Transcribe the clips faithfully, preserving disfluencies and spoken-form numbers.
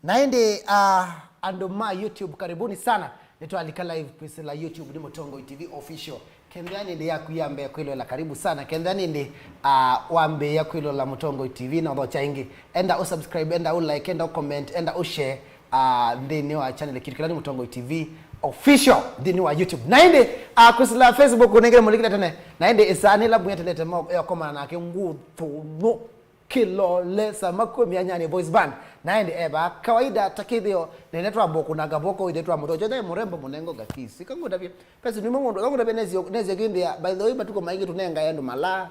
Na ĩndĩ, ah, andũ ma YouTube, karibuni sana. Nĩtwalika live kwĩsĩla YouTube nĩ Mũtongoi T V Official. Kethĩa nĩ ĩndĩ yaku ya mbee kwĩloela, karibu sana. Kethĩa nĩ ĩndĩ, ah, wambĩĩa kwĩloela Mũtongoi T V na ũthokya ĩngĩ, enda ũ subscribe, enda ũ like, enda ũ comment, enda ũ share, ah, nthĩnĩ wa channel kitũ kĩla nĩ Mũtongoi T V Official nthĩnĩ wa YouTube. Na ĩndĩ, ah, kwĩsĩla Facebook, ũnengere mũlikile tene. Na ĩndĩ ĩsaa nĩ ĩla Mwĩai atelete mo-, ekomana nake ngũthũnũ. Kĩlole Samakua Mĩanyani Voice Band. Na ĩndĩ e vaa kawaida ta kĩthĩo, nene twamba kũnanga voko ithe twamũthokya, "Nĩ mũrembo mũnengo Gakisi." Kangũtavye. Pesi nĩ mũndũ, kangũtavye nesio, nesio kĩndĩa. By the way, matukũ maingĩ tũnengae andũ malaa.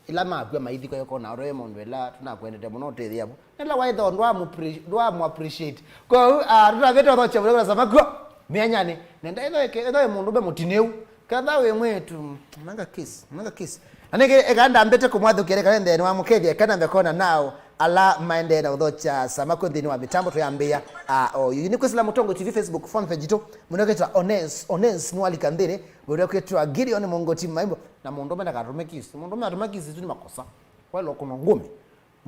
Ĩla makw'a maithikwa yoko na ũrĩa mũndũ ĩla tũnakwendete mũno ũtĩthĩa vo. Nĩla waitha ndwamũ-, ndwamũ appreciate. Kwoou, ah, tũtavĩte ũthokya mũnengo na Samakua Mĩanyani. Nenda ĩtho ĩke, ĩtho ĩ mũndũ be mũtinĩu. Ketha wĩ mwĩĩtu, nanga kiss, nanga kiss. Na nĩngĩ, eka ndambĩte kũmwathũkĩra kana nthĩnĩ wa mũkethya, eka nambe kona nao ala maendee na ũthokya Samakua nthĩnĩ wa mĩtambo tũyambĩĩa, ah, oyu. Nĩ kwĩsĩla Mũtongoi T V Facebook fan page itũ, mũndũ ũkĩtwa Ones, Ones nĩwalika nthĩnĩ, ũrĩa ũkĩtwa Gideon Mũngũti Maimbo, na mũndũ ũme ndakatũme kiss. Mũndũ ũme atũma kiss tu nĩ makosa. Waĩlwa kũnwa ngumi.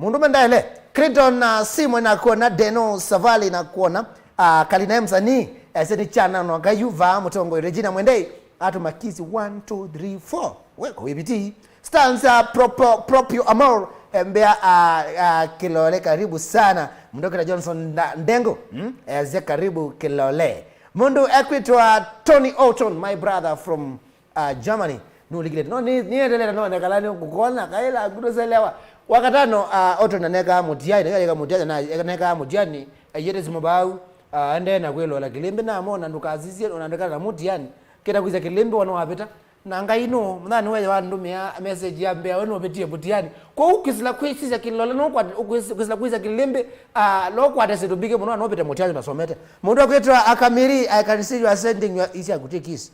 Mũndũ mendaele. Clinton, uh, Simwe nakuona, Deno Savali nakuona, uh, Kalina msanii, ese nĩ chana no kayu va Mũtongoi Regina Mwendei, atũma kiss one, two, three, four. Weko wibiti. Stanza propo, proprio amor, embea, uh, uh, Kĩlole karibu sana. Mũndũ ũkĩtwa Johnson Nda-, Ndengo, hmm? Ese karibu Kĩlole. Mũndũ ekwĩtwa Tony Orton, my brother from uh, Germany, nũlikile. No, nĩ, nĩendelea none kala nĩ kũkona, kaĩla ngutoselewa. Wakatano, uh, Oto na neka mũtiani, na yeka mũtiani, na neka mũtiani, ayete simu bau, uh, ende na kwĩlola kĩlĩmbĩ na mona ndũkasisye, ona ndekana na mũtiani, kĩta kwĩsya kĩlĩmbĩ wana wavĩta. Na Ngai no, mũthani weya wa ndũmĩa message ya mbea, we no vetie mũtiani. Kwa ukisila kwĩsisya kĩlole, no kwa, ukis-, ukisila kwĩsya kĩlĩmbĩ, uh, no kwate syĩndũ mbingĩ mũno, no vete mũtiani unasomete. Mũndũ akwĩtwa Akamiri, I can see you are sending your, isya kutikisi.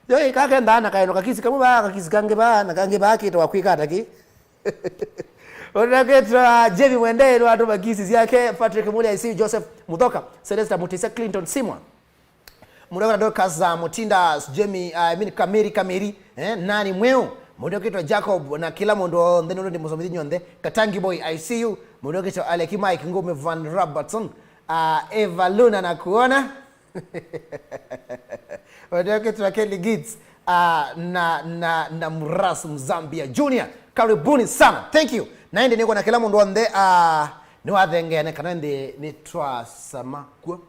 Yo, ĩ, kakenda na kaeno kakisi kamwe vaa, kakisi kangĩ vaa, na kangĩ vaa kĩtawa kwĩka ata kĩ? Ũndakĩtwa Jemi Mwendee nĩwatũma kisi syake, Patrick Mũlya, I C U, Joseph Muthoka, Celesta Mutisa, Clinton Simwa. Mũndakĩtwa Dorcas, uh, Mutinda, Jemi, uh, I mean, Kamiri, Kamiri, eh, nani mweu? Mũndakĩtwa Jacob, na kila mũndũ onthe, nũndũ ndĩmũsomithi nyonthe. Katangi Boy, I C U. Mũndakĩtwa Aleki Mike, Ngũme Van Robertson, uh, Eva Luna na kuona. Wendeketwa Kelly Gits, ah, na, na, na Muras Mzambia Junior. Karibuni sana. Thank you. Na ĩndĩ nĩkwona kĩla mũndũ onthe, ah, nĩwathengeane kana ĩndĩ nĩtwasama kw'o.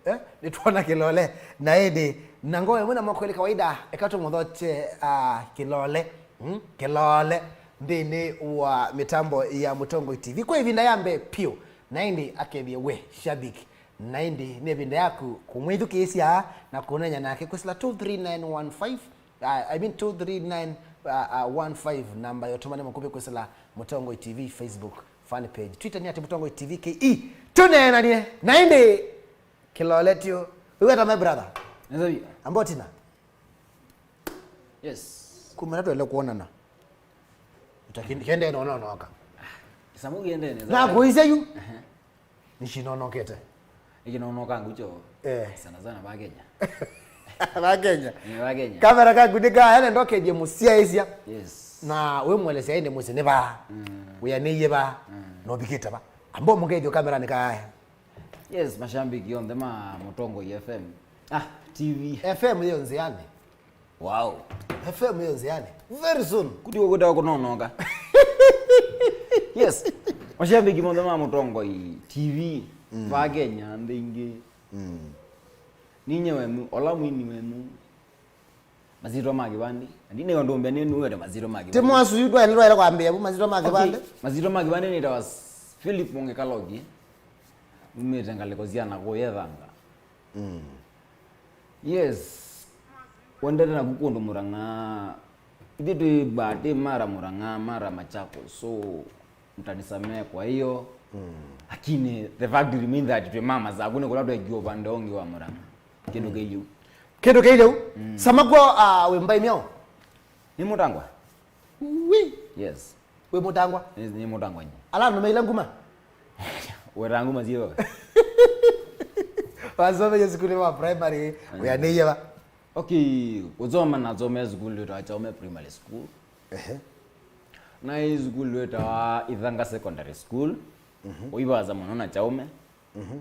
Eh? Nĩtwona kĩlole. Na ĩndĩ, na ngoo ĩmwe na moko ĩlĩ kawaida, eka tũmũthokye, ah, kĩlole. Hmm? Kĩlole. Nthĩnĩ wa mĩtambo ya Mũtongoi T V. Kwa ĩvinda ya mbee piũ. Na ĩndĩ akethie we, shabiki. Na ĩndĩ nĩ ĩvinda yaku kũmwĩthukĩĩsya na kũnenya nake kwĩsĩla two three nine one five, uh, I mean two three nine, uh, uh, one five, namba ya ũtũmani mũkuvĩ kwĩsĩla Mũtongoi T V Facebook fan page. Twitter nĩ at Mũtongoi T V K E. Tũneenanie na ĩndĩ kĩlole tyo. Wĩweta my brother. Nĩthaia. Ambotina. Yes. Kumana twele kuonana. Utakende nononoka. Samu kiende neza. Na kuisya yu. Ehe. Nishinonokete. Ikinonoka ngucho. Eh. Sana sana ba Kenya. Ba Kenya. Ni ba Kenya. Kamera kaku ni ka, yani ndokeje musyaisya. Yes. Na we mwelesya ende musi ni ba. Mm. Uya ni ye ba. Mm. No bikita ba. Ambo mungethio kamera ni ka. Yes, mashambiki onthe ma Mũtongoi F M. Ah, T V. F M yo nziani. Wow. F M yo nziani. Very soon. Kuti kukuta kunonoka. Yes. Mashambiki onthe ma Mũtongoi T V. Mm. Va Kenya, nthĩ ingĩ. Mm. Ninye wenu, ola mwini wenu. Masyĩtwa ma kĩvandĩ. Na ndinĩwa ndũmbĩa nĩ nuwete masyĩtwa ma kĩvandĩ. Ti mwasu yu ndwaĩle, ndwaĩle kwambĩa vu masyĩtwa ma kĩvandĩ. Okay. Masyĩtwa ma kĩvandĩ nĩtawa Philip Mũng'e Kaloki. Umĩte ngalĩko sya na kũyethanga. Mm. Yes. Wendete naku kũndũ Mũrang'a. Ithyĩ twĩ ba-, twĩ Mara Mũrang'a, Mara Machakos. So, mtanisamehe kwa hiyo. Mm. Lakini the fact remains that twĩ mama zaku nĩ kũla twekiwa upande ũngĩ wa Mũrang'a. Kĩndũ kĩilyũ. Kĩndũ kĩilyũ. Mm. Sama kw'o, ah, wĩ mbai mĩao? Nĩ Mũtangwa. Wi. Yes. Wĩ Mũtangwa? Nĩ, nĩ Mũtangwa nye. Ala andũ maila nguma? Weta nguma sio. Wasomeye sukulu wa primary, mm, ũyanĩie va? Okay, kusoma nasomea sukulu ĩtawa Chaume Primary School. Ehe. Na hii sukulu ĩtawa Ithanga Secondary School. Mhm. Ũivaza mũno na Chaume. Mhm.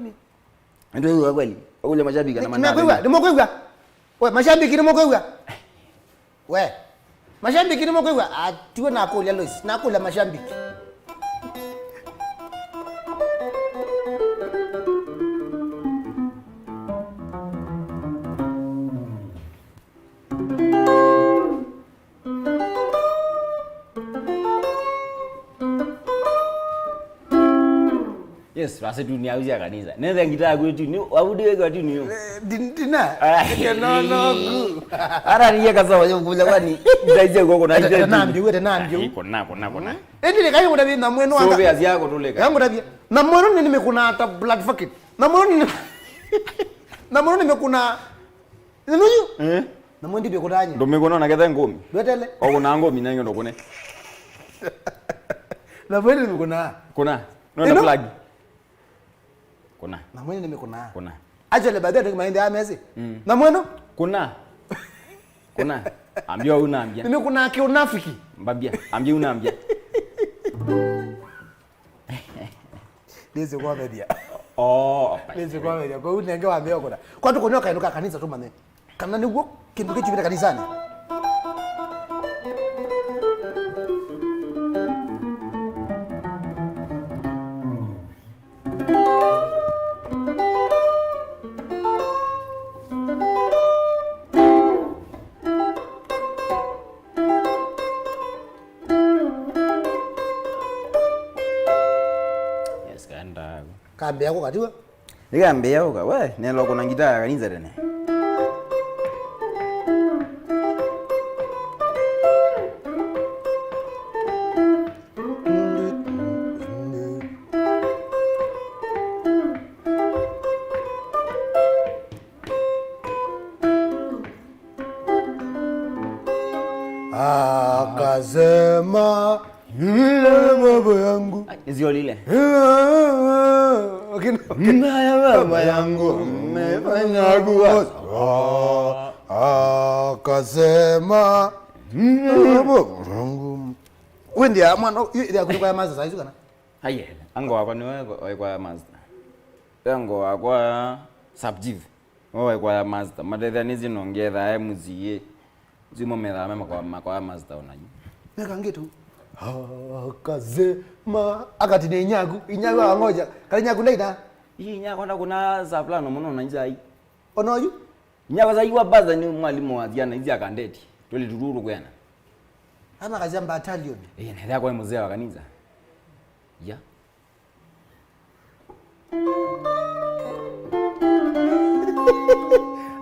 nini? Ndio hiyo kweli. Ule mashabiki na maneno. Nimekwigua, nimekwigua. We, mashabiki nimekwigua. We. Mashabiki nimekwigua. Atiwe na kulia Lois, na kulia mashabiki. Yes, basi tu ni auzi ya kanisa. Nenda ngita kwetu ni wabudi wega tu ni yo. Dina. No no gu. Ara ni yeka sawa yo kula kwani. Ndaize koko na ite. Na mbiu, ete na mbiu. Iko na kona kona. Ende le kayo ndabi na mweno anga. So be azia ko tuleka. Yangu ndabi. Na mweno ni nimekuna hata blood fucking. Na mweno ni. Na mweno nimekuna Nĩ nũyũ? Eh? Na mwendi bĩ kũnanye. Ndũmĩkũna na kethe ngũmi. Ndwetele. Okũna ngũmi na ng'endo kũne. Na mwendi bĩ kũna. Kũna. No na flag. Kũna. Na mwendi nĩ mĩkũna. Kũna. Actually, by the way, maende amezi. Mm. Na mweno? Kũna. Kũna. Ambia unambia. Nĩ mĩkũna kiunafiki. Mbambia. Ambia unambia. Nĩsĩ kwavethya. Oh, nĩsĩ kwavethya. Kwa hiyo nenge wambia kũna. Kwa tuko nyoka ĩno ka kanisa tumane. Kana nĩguo kĩndũ kĩchumĩte kanisani. Yes, kanda. Kambĩa kũka, tiwe? Nĩkambĩa kũka, we, nelo kũna ngitaa ya kanisa tene. Sema, "Baba yangu." Ai, nĩsyolile. Akina- Mbaya baba yangu, umefanya kuwa sawa. Akasema, "Baba yangu." Wendi ya mwana, yu ya kutoka ya maza saizi kana? Aye, ango wakwa nĩwe kwa, kwa master. Ango wakwa sub chief. Oe kwa ya master, matethya nĩsĩ nongetha M C A. Zimo methaa me makwa, makwa ya master onanyu. Meka ngitu. Akasema, akati nĩ inyaku, inyaku wa ngoja. Kali inyaku ndaita. Hii inyaku anda kuna za plano mũno na njai. Ona oyu? Inyaku za iwa baza nĩ mwalimu wa ziana izi akandeti. Tweli tuturu kwena. Ama kazia battalion. Eh, na kwa mzee wa kanisa. Ya.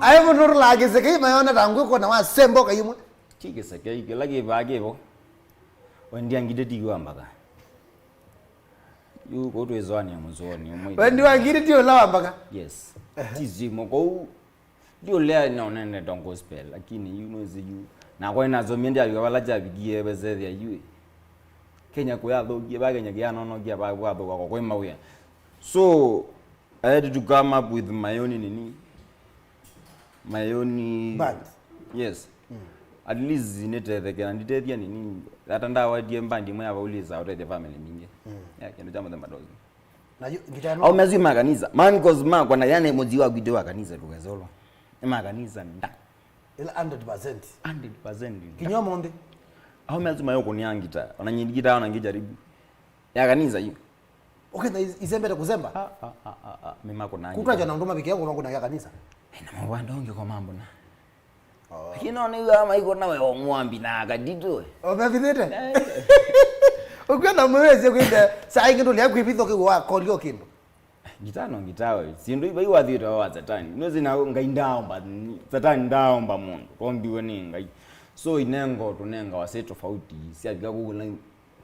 Aĩ mũndũ ũrũlaa kĩseke ĩma yona ta ngwĩkona wasemboka imwe. Ti kĩseke kĩla kĩvaa kĩvo. Wendia ngitĩ ti wa mbaka. Yu kũu twĩzoanĩa mũzoani ũmwe. Wendi wa ngitĩ ti ũla wa mbaka. Yes. Ti zimo kũu. Ndiũlea no nendete gospel, lakini yu nĩwĩsĩ yu. Nakwa nĩnasomie ndyavika vala kyavikie vesethĩa yu. Kenya kũyathũkie, va Kenya kĩyanonokia, va kwathũka kwa kwĩ mawĩa. So, I had to come up with my own nini. My own Band. Yes. At least nĩtetheke na nditethia nini. Hata ndawatie band ĩmwe ya vaulisa ũtethia family mingi. Yeah, kĩndũ kya mũthemba ta ũsu. Na yu, ngita no. Au mezi ma kanisa. Man, 'cause makwa na yani mũthii wa kwitũ wa kanisa tũkesolo. Nĩ ma kanisa nda. Ila hundred percent. Hundred percent nda. Kinywa monde. Au mezi ma yoko ni angita. Ona nyingita ona ngijaribu. Ya kanisa yu. Okay, na iz- izembete kuzemba. Ah, ah, ah, ah, ah. Mimi mako na. Kutaja na nduma bikia kwa kuna ya kanisa. Na mawanda onge kwa mambo na. Lakini no nĩw'aa maiko nawe o mwambi na akatitũ we. Ũmevithĩte? Ũkwenda mwĩwĩsye kwĩnda saa ingĩ ndũlea kwĩvitha ũkĩw'a wakolio kĩndũ. Ngitano ngitawe. Sindu iva iwathiĩte wa satani. Nĩwĩsĩ na Ngai ndaomba, satani ndaomba mũndũ. Twombiwe nĩ Ngai. So inengo tũnengawa syĩ tofauti. Syavika kũu na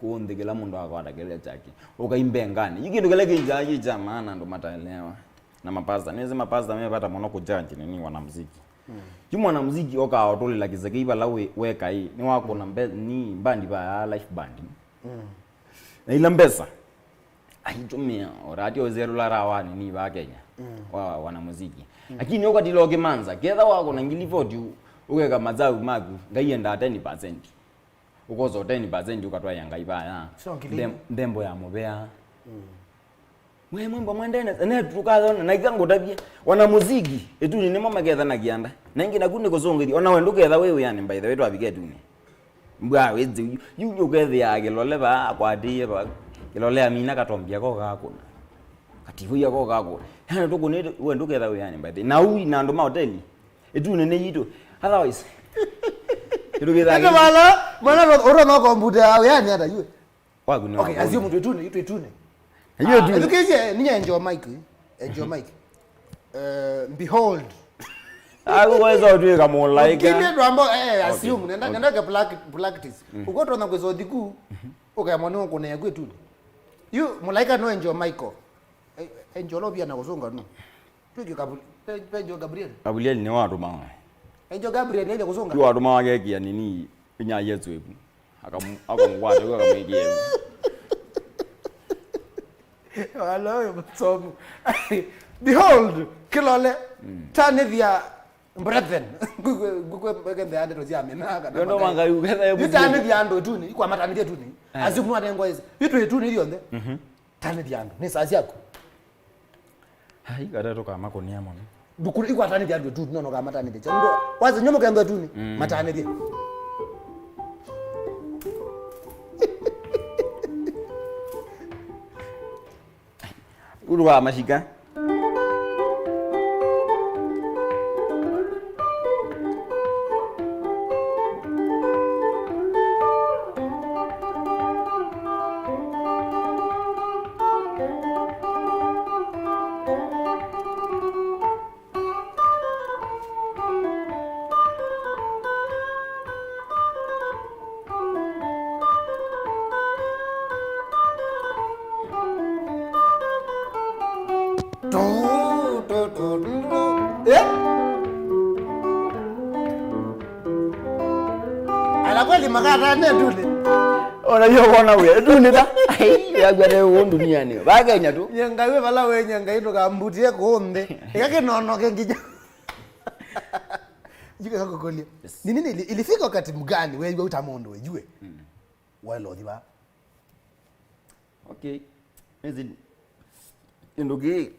kũũ nthĩ kĩla mũndũ akwata kĩlĩa kyake. Ũkaimbenganĩ. Yu kĩndũ kĩla kĩnjaa kĩ kya maana andũ mataelewa. Na mapasta, nĩwĩsĩ mapasta me vata mũno kũjaji nini wanamuziki. Yu mwanamuziki okaa ũtũlĩla kĩseke vala wĩ, weka ĩ, nĩwakũna mbe, ni bandi va live band. Na ila mbesa, aitũmĩa, orati ozelũla rawa nini va Kenya, wa wanamuziki. Lakini ũkatila ũkĩmanza, ketha wakũna ngili forty, ũkeka mazau maku, Ngai endaa ten percent. Ũkosa ten percent ũkatwaĩa Ngai vaya. So, ngili Ndem- Ndembo ya mũvea. Mwe mwimbo mwendene, ne tũkathona, na ika ngũtavye. Wana muziki, ĩtunĩ nĩmo makethanagia nda. Na ingĩ naku nĩ kũsũngĩthia, ona we ndũketha wĩ wĩanĩ, by the way, twavika ĩtunĩ. Mbwa wĩtĩ yu, yu ũkethĩaa kĩlole vaa, akwatĩie vaa. Kĩlole amina katombia ko gakũna. Kativuia ko gakũna. Yani tũkũnĩte, we ndũketha wĩanĩ, by the way. Na ui na andũ ma hoteli. Ĩtunĩ nĩ yitũ. Otherwise. Kĩndũ kĩthaa Ende kĩngĩ. Mwana, mwana ũrona kombuta ya yani hata yue. Waku nĩ Okay, waku. Asio mũndũ ĩtunĩ, yu twĩ ĩtunĩ. Hiyo Ah, tu. Education, ninya enjoy mic, eh. Enjoy mic. Eh, behold. Aku kweza utwika mulaika. Kimya ndwambo, eh, assume, nenda, nenda ke black, practice. Uko tona kwezo thiku, ukaya mwana wako na yaku ĩtunĩ. Yu, mulaika no enjoy Michael. Eh, enjoy lo pia na kuzunga no. Twĩke Gabri-, pe-, pe Joe Gabriel. Gabriel nĩ watũmawa. Angel Gabriel nĩende kũsũnga. Yu watũmawa agekia nini, inya Yesu eku. Akamu-, akamũkwata, yu akamwĩkĩa eku. Wala ũyũ mũsomu. Behold, kĩlole, tanĩthya brethren. Ngũkwe, ngũkwe, ngũkwe ndeto sya mĩnaka na Yondo makai. Manga yu ketha Yu tanĩthya andũ ĩtunĩ, ikwa matanĩthya ĩtunĩ. Eh. Azimu anengwa ĩsi. Yu twĩ ĩtunĩ ithyonthe. Mhm. Tanĩthya andũ, nĩ saa syaku. Ai, kata tũkamakũnĩa mũno. Ndũkũ-, ikwatanĩthya andũ tu, nono kamatanĩthya. Kya mũndũ, waze nyumu kendo tu ni, Mm. matanĩthye. Ũndũ wa mashika. Tu, tu, tu, tu, tu. Eh? Ala kweli makata ne ndule. Ona yo wona we, ndunĩta. Ai, yagwa ne wo duniani. Ba Kenya tu. Nyengai we vala we, Nyengai ndũkambutie kũũ nthĩ. Ĩka kĩnono kĩngĩ. Jike kako kolia. Yes. Ni nini ili-, ilifika wakati mgani wewe uta mũndũ wejue? Mm. Wale othiwa. Okay. Is it ndugi?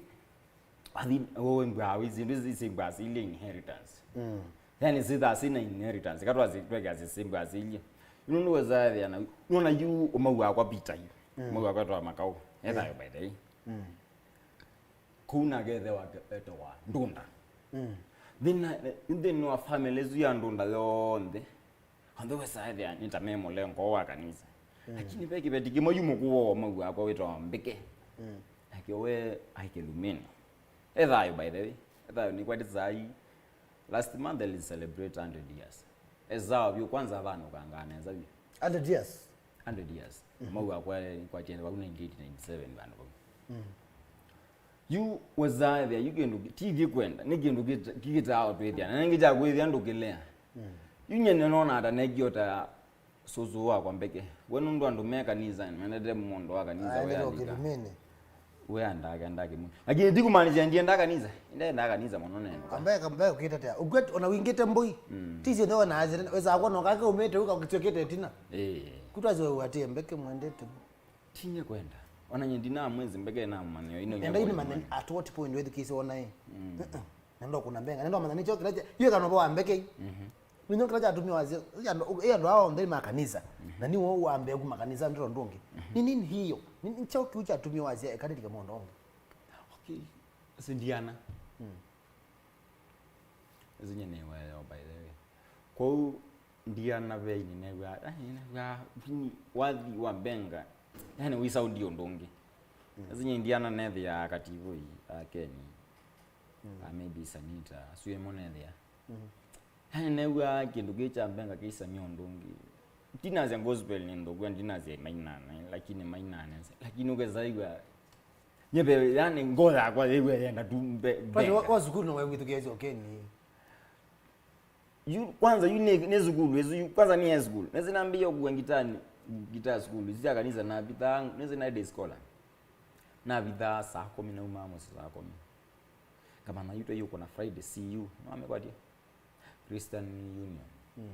Athi, wewe ngwa wizi, this is ngwa ile inheritance. Mm. Yani sitha sina inheritance. Katwa zi tweka zi singwa zilye. Ino nĩ weza thia na. Nona yu umau wakwa Peter yu. Mm. Umau wakwa twa makau. Etha yo by the way. Mm. Kũu nake ĩthe wake etawa Ndunda. Mm. Thĩna, thĩnĩ wa family ĩsu ya Ndunda yonthe, onthe wesa ethĩa nĩ ta me mũlengo wa kanisa. Mm. Lakini ve kĩveti kĩmwe yu mũkũũ wa ũmau wakwa wĩtawa Mbeke. Mm. Nake we aĩ kĩlumĩnĩ. E thayũ, by the way. E thayũ nĩkwatĩ saa ii. Last month ali celebrate hundred years. E sawa vyũ, kwanza avanũkangaa nesa vyũ. Hundred years? Hundred years. Mhm. Mau akwa kwatie vau nineteen ninety-seven vandũ vau. Mm. Yu weza ethĩa yu kĩndũ kĩ-, ti kĩkwenda, nĩ kĩndũ kĩta-, kĩkĩtaa ũtwĩthĩa. Na nĩngĩ kya kwĩthĩa ndũkĩlea. Mm. Yu nye nĩnona ata nekiota sũsũ wakwa Mbeke. We nũndũ andũ me kanisa, mendete mũndũ wa kanisa we andika. Kĩlumĩnĩ. We andake, andake mũno. Lakini ti kumaanisha ndienda kanisa. Ndienda kanisa mũno neno. Ambaye, ambaye ũkĩte tea. Ũkwet-, ona wingĩte mbũi. Mm. Ti sio ndio na azere. Weza kuona kake umete uka kutiokete tina. Eh. Kutwa zio watie Mbeke mwendete. Tinye kwenda. Ona nye ndina mwezi Mbeke na manyo ino. Enda ini manyo at what point wethi kisi ona eh. Mm. Uh-uh. Nendo kuna mbenga. Nendo manyo nicho kila. Yeye kana bo Mbeke. Mhm. Nĩnyo kĩla kyatumiwa wasya, ĩ andũ, ĩ andũ aa onthe nĩ ma kanisa. Mhm. Na nĩwe wambee kuma kanisa nĩ tondũ ũngĩ. Mhm. Nĩ nini hiyo? Nĩ, nĩ kyaũ kĩu kyatumiwa wasya eka nĩlike mũndũ ũngĩ? Okay. Ũsu ndiana. Mm. Ũsu nye nĩ wayo, by the way. Kwoou ndiana ve nĩnew'aa, yani nĩnew'aa, yani wathi wa mbenga, yani wĩ saundi ũndũ ũngĩ. Mm. Ũsu nye ndiana nethĩaa kativoi, akeni. Mm. A maybe Sanita, asu ĩmo nethĩa. Mm. Yani new'aa kĩndũ kĩ kya mbenga kĩisamya ũndũ ũngĩ. Ndinasya gospel nĩ nthũku, ndinasya mainane, lakini mainane. Lakini ũkesaĩw'a nyeve, yani ngoo yakwa yĩw'a yenda tu mbe-, mbenga. Wa, wa sukulu no wewĩthukĩĩsya ũkeni. Yu, kwanza yu nĩ, nĩ sukulu, ĩsu yu, kwanza nĩ high school. Nĩsĩ nambĩĩe ũkua ngitani, ngita sukulu, isi sya kanisa navithaa, nĩsĩ naĩ day scholar. Navithaa saa kũmi naumaa mũsyĩ saa kũmi. Ngamanya yu twaiũkũna Friday C U, no amekwatie. Christian Union. Mm.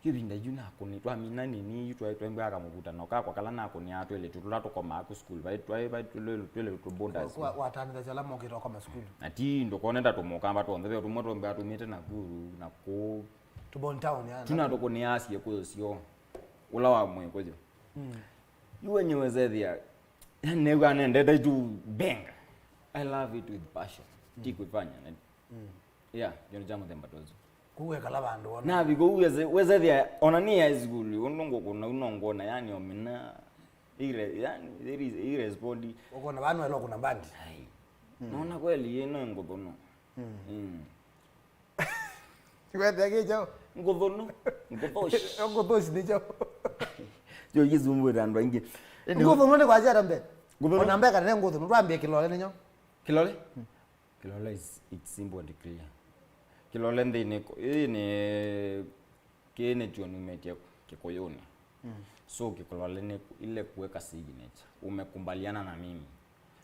Yu ĩvinda yu nakũni, twamina nini, yu twaĩ twembwa kamũvutano kakwa kala nakũnĩaa twĩlĩtu tũla tũkomaa ku school, vai twaĩ vai twĩlĩtu tũ boarders. Kwa, kwa, watanĩthasya ala mokĩte ũkoma sukulu. Na ti ndũkone ta tũmũkamba twonthe, ve tũmwe twembwa tumĩte Nakuru, na kũu. Tũbon town, ya. Tuna tũkũnĩaa syĩkũyũ syoo. Ũla wa mwĩkũyũ. Mm. Yu wenyewe zethia, yani new'a nendete tu benga. I love it with passion. Mm. Ti kwĩfanya. Mm. Yeah, kĩndũ kya mũthemba ta ũsu. Kũu wekala vandũ wona. Navi kũu weze-, wezethĩa, ona nĩ high school, ũndũ ngũkũna, ũndũ ngũkũna, yani, omina, ire-, yani, there is, irespondi. Ũkona vanu elo kuna bandi. Ai. Mm. Naona kweli, ĩno ngũthũnũ. Mm. Mm. Wethĩa kĩ kyaũ? Ngũthũnũ. Ngũthũshi. Ngũthũshi nĩ kyaũ? Kyo kĩsumbũĩte andũ aingĩ. Ngũthũnũ nĩ kwasya ata mbee? Ngũthũnũ. Ona mbee kana nĩ ngũthũnũ, twambie kĩlole nĩnyo. Kĩlole? Mm. Kĩlole is, it's simple and clear. Kĩlole nthĩnĩ kũ-, ĩĩ nĩ, kĩĩ nĩkyo numĩtye Kĩkũyũnĩ. Mm. So kĩlole nĩ ile kuweka signature. Umekubaliana na mimi.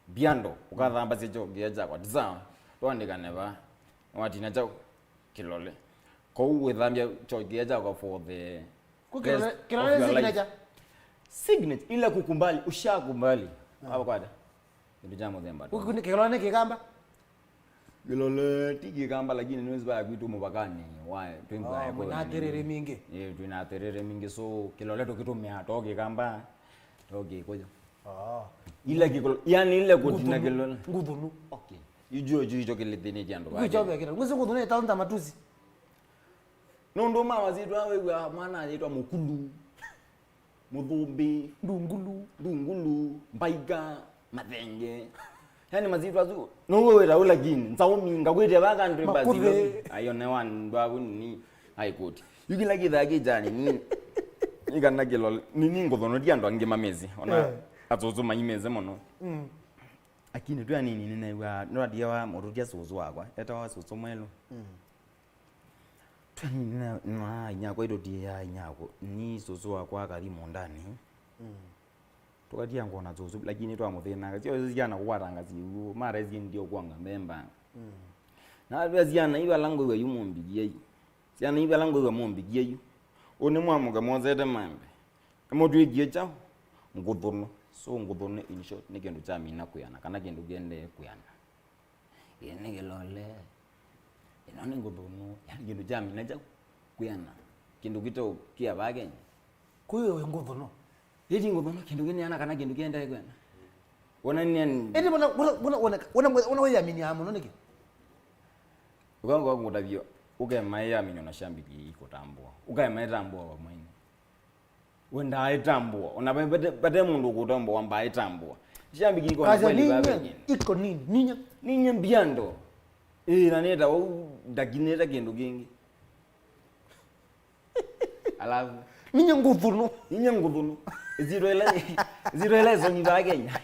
Biando, ũkathambasya kyo kĩĩa kyakwa. Ti sawa. Twandĩkane va. Watina kyaũ? Kĩlole. Kwoou wĩthambya kyo kĩĩa kyakwa for the rest of your life. Kĩlole, kĩlole nĩ signature? Signature, ile kukubali, ushakubali. Ah. Ava kwata. Kĩndũ kya mũthemba tu. Kĩlole nĩ kĩkamba? Kĩlole ti kĩkamba, lakini nĩwĩsĩ vaya kwitũ mũvakanĩ wa, twĩ mbae. Oh, mwĩna atĩrĩrĩ mingĩ. Ĩĩ, twĩna atĩrĩrĩ mingĩ, so kĩlole tũkĩtũmĩaa to kĩkamba, to kĩkũyũ. Oh. Ile kĩkũlole, yani ile kũtina kĩlole. Ngũthũnũ. Okay. Ijuo, ijuo, ijo kĩlĩthĩnĩtye andũ. Ngũcho vekĩra. Ngwĩsĩ ngũthũnũ ĩtaonza matusi. Nũndũ ma masyĩtwa wĩw'a mwana ayĩtwa Mũkulu, Mũthũmbĩ, Ndungulu, Ndungulu, Mbaiga, Mathenge. Yani masyĩtwa asu, nũwe wĩta ũla kini, Nzaũmi, ngakwĩtĩa vaka ndwĩ basi. Makũthĩ. Ayo ne wa ndwavu ni aikoti. Yu kĩla kĩthaa kĩkyani ni, ikana kĩlole, ni, ni ngũthũnũtia andũ angĩ mamezi, ona. Eh. Asũsũ maimeze mũno. Mm. Lakini twĩ anini nĩnew'aa, nĩwatiawa mũtũtia sũsũ wakwa, etawa sũsũ mwelũ. Mm. Twĩ anini nĩna-, nĩnaa inyakwa itũtiaa inyakwa. Ni sũsũ wakwa akathi mũũndanĩ. Mm. Tũkatia ngona tũsũ, lakini twamũthĩnanga. Sio syana kũkwatanga syĩw'o, mara syendie ũkwanga mbemba. Mm. Na ve syana ivala ngwĩw'a yu mũmbikie yu. Syana ivala ngwĩw'a mũmbikie yu. Ũnĩ mwamũke mwosete mambe. Mũtwĩkie kyaũ? Ngũthũnũ. So ngũthũnũ in short nĩ kĩndũ kyamina kwĩana, kana kĩndũ kĩendee kwĩana. Ĩĩ nĩ kĩlole. Ĩno nĩ ngũthũnũ. Yani kĩndũ kyamina kyaũ? Kwĩana. Kĩndũ kĩtaũ kĩa vaa Kenya. Kwĩ we wĩ ngũthũnũ. Ĩĩ ti ngũthũnũ, kĩndũ kĩneana kana kĩndũ kĩendee kwĩana. Wona nĩ Ĩndĩ wona, wona, wona, wona, wona, wona wĩyaminia mũno nĩkĩ? Ũkanga kũtavyo, ũkemaĩyaminywa na shambiki ikũtambũa. Ũkaemaĩtambũa we mwaini. Wendaa ĩtambũa. Ona vate, vate mũndũ ũkũtambũa, wambaa ĩtambũa. Shambiki iko na Kaza kweli ninya, vavengine. Iko nini? Ninya. Ninya mbiando. Ĩĩ, na nĩta wau ndakinĩte kĩndũ kĩngĩ. Alafu. Ninya ngũthũnũ. Ninya ngũthũnũ. Zero ele, zero ele zoni vaa Kenya.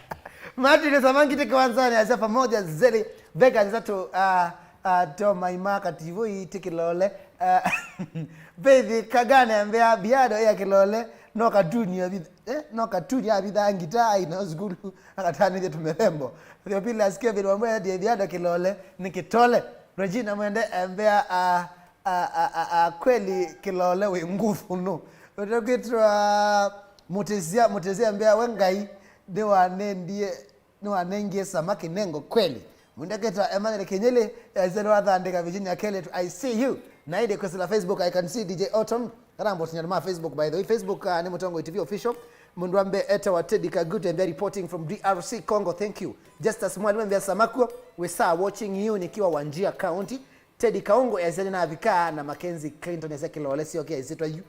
Martin Samangi tĩ kĩwanzanĩ asya pamoja zeli. Vegas tatu, ah, ah, Toma Imaka T V tĩ kĩlole. Ah, Faith Kagane ambĩa biado ya kĩlole. No katuni ya bith-, eh, no katuni ya bitha ngita aina sukulu. Akatanĩthya tũmethembo. Theophilus Kevin wambĩa ndiye biado kĩlole. Nĩ kĩtole. Regina Mwende ambĩa, ah, A, a, a, a, kweli kĩlole wĩ ngũthũnũ. Ũtũkĩtwa Mũtĩsya, Mũtĩsya mbea we Ngai nĩwanendie, nĩwanengie samaki nengo kweli. Mũndeketwa Emmanuel Kinyili, eh, Zero Athandĩka, Virginia Kelly, I see you. Na ĩndĩ kwĩsĩla Facebook, I can see D J Orton. Kana mbotinya ma Facebook, by the way. Facebook, uh, nĩ Mũtongoi T V Official. Mũndũ ambe etawa Teddy Kagute, mbea reporting from D R C Congo. Thank you. Justus Mwalimu mbea Samakuo, we sir watching you nikiwa Wajir County. Teddy Kaongo esya nĩnavika na Mackenzie Clinton esya kĩlole syokea ĩsyĩtwa yu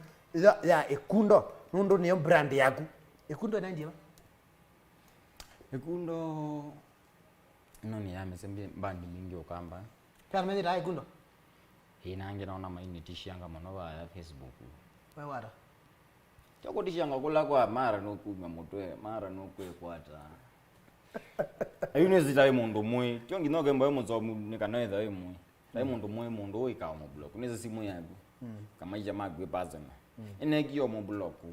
ya, ya Ĩkundo nũndũ nĩyo brand yaku. Ĩkundo ĩnaendie va? Ĩkundo ĩno nĩ ya mĩsembĩ mbandi mbingĩ Ũkamba. Kĩla methĩtaa Ĩkundo? Ĩĩ, na angĩ naona mainĩtishanga mũno vaya Facebook. We wata? Kyakũtishanga kũla kwa mara nũkumya mũtwe, mara nũkwĩkwata. Ayu nĩsitaĩ mũndũ mũĩ. Tyo nginya ũkemba wĩ mũsomu nĩ kana wĩtha wĩ mũĩ. Taĩ mũndũ mũĩ mũndũ ũĩ ka ũmũblock. Nĩsĩ simũ yaku. Mm. Kamaisha maku ĩ personal. Mm. Ĩnekie ũmũblock.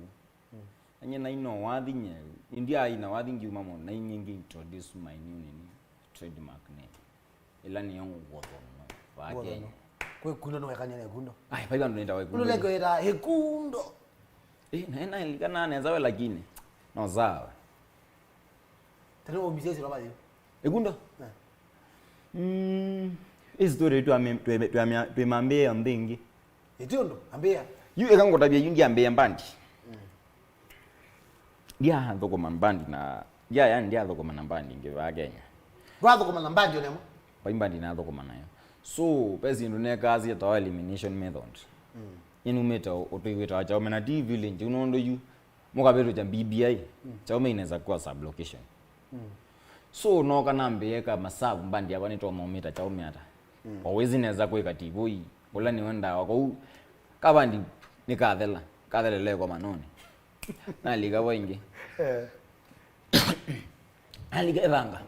Mm. Anye naino wathi nye. India aina wathi ngiuma mũno. Na inye ngi introduce my new nini. Trademark name. Ĩla nĩyo ngũthũnũ vaa Kenya. Kwĩ Kundo nĩwekany'a na Ĩkundo? Ai, vai vandũ nĩtawa Ĩkundo. Ũndũ leke wĩta Ĩkundo. Eh, na ena ilikana neza we lakini. No sawa. Tene waumisye sila vayo. Ĩkundo? Eh. Mm, ĩ story twamĩ-, twĩmambĩĩa nthĩ ĩngĩ. Ĩti ũndũ, ambĩĩa. Yu ĩka ngũtavya yu ndiambĩĩa mbandi. Mm. Ndiathũkũma mbandi na, ndia, yani ndiathũkũma na mbandi ĩngĩ vaa Kenya. Ndwathũkũma na mbandi ona ĩmwe? Vai mbandi nathũkũma nayo. So, ve syĩndũ nekaa syĩtawa elimination method. Mm. Nĩnumĩte ũ-, ũtũi wĩtawa Chaume na ti village, nũndũ yu mũkavĩtũkya B B I, mm, Chaume inaweza kuwa sub-location. Mm. So, nooka nambĩĩe ka masavu mbandi yakwa nĩtwaumĩta Chaume ata. Mm. O wĩsĩ nesa kwĩka tivoi, ũla nĩwe ndawa. Kwoou, kavandi nĩkathela, kathelele ĩkomanonĩ. Nalika vo ĩngĩ. Eh. Nalika Ĩthanga.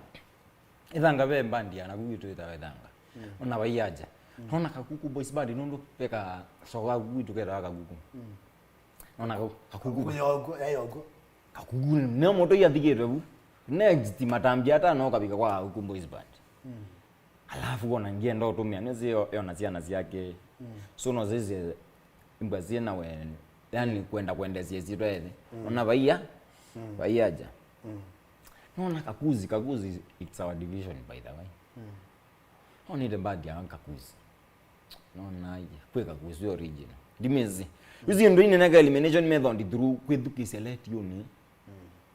Ĩthanga ve mbandi ya naku gwitũ ĩtawa Ĩthanga. Mm. Ona vaiaja. Mm. Nona Kakuku Boys Band nũndũ ve kasoka kaku gwitũ ketawa Kakuku. Mm. Nona kau, Kakuku. Kakuku yoku, ya yoku. Kakuku nĩ moto yathikĩtwe vu. Next matambia atano ũkavika kwa Kakuku Boys Band. Mm. Alafu ona ngienda ũtũmĩa nĩsĩ yo-, yona syana syake. Mm. So no sisi imbwa syĩ na we, yani kwenda kwendesia syĩtwa ĩthĩ. Mm. Ona vaia, mm, vaiaja. Mm. Nona Kakuzi, Kakuzi, it's our division, by the way. Mm. Nonete mbandi ya Kakuzi. Nona aia, kwĩ Kakuzi original. Ndimezi. Ici ndo ineneka elimination method through kwĩthukĩsya letiũnĩ. Mm.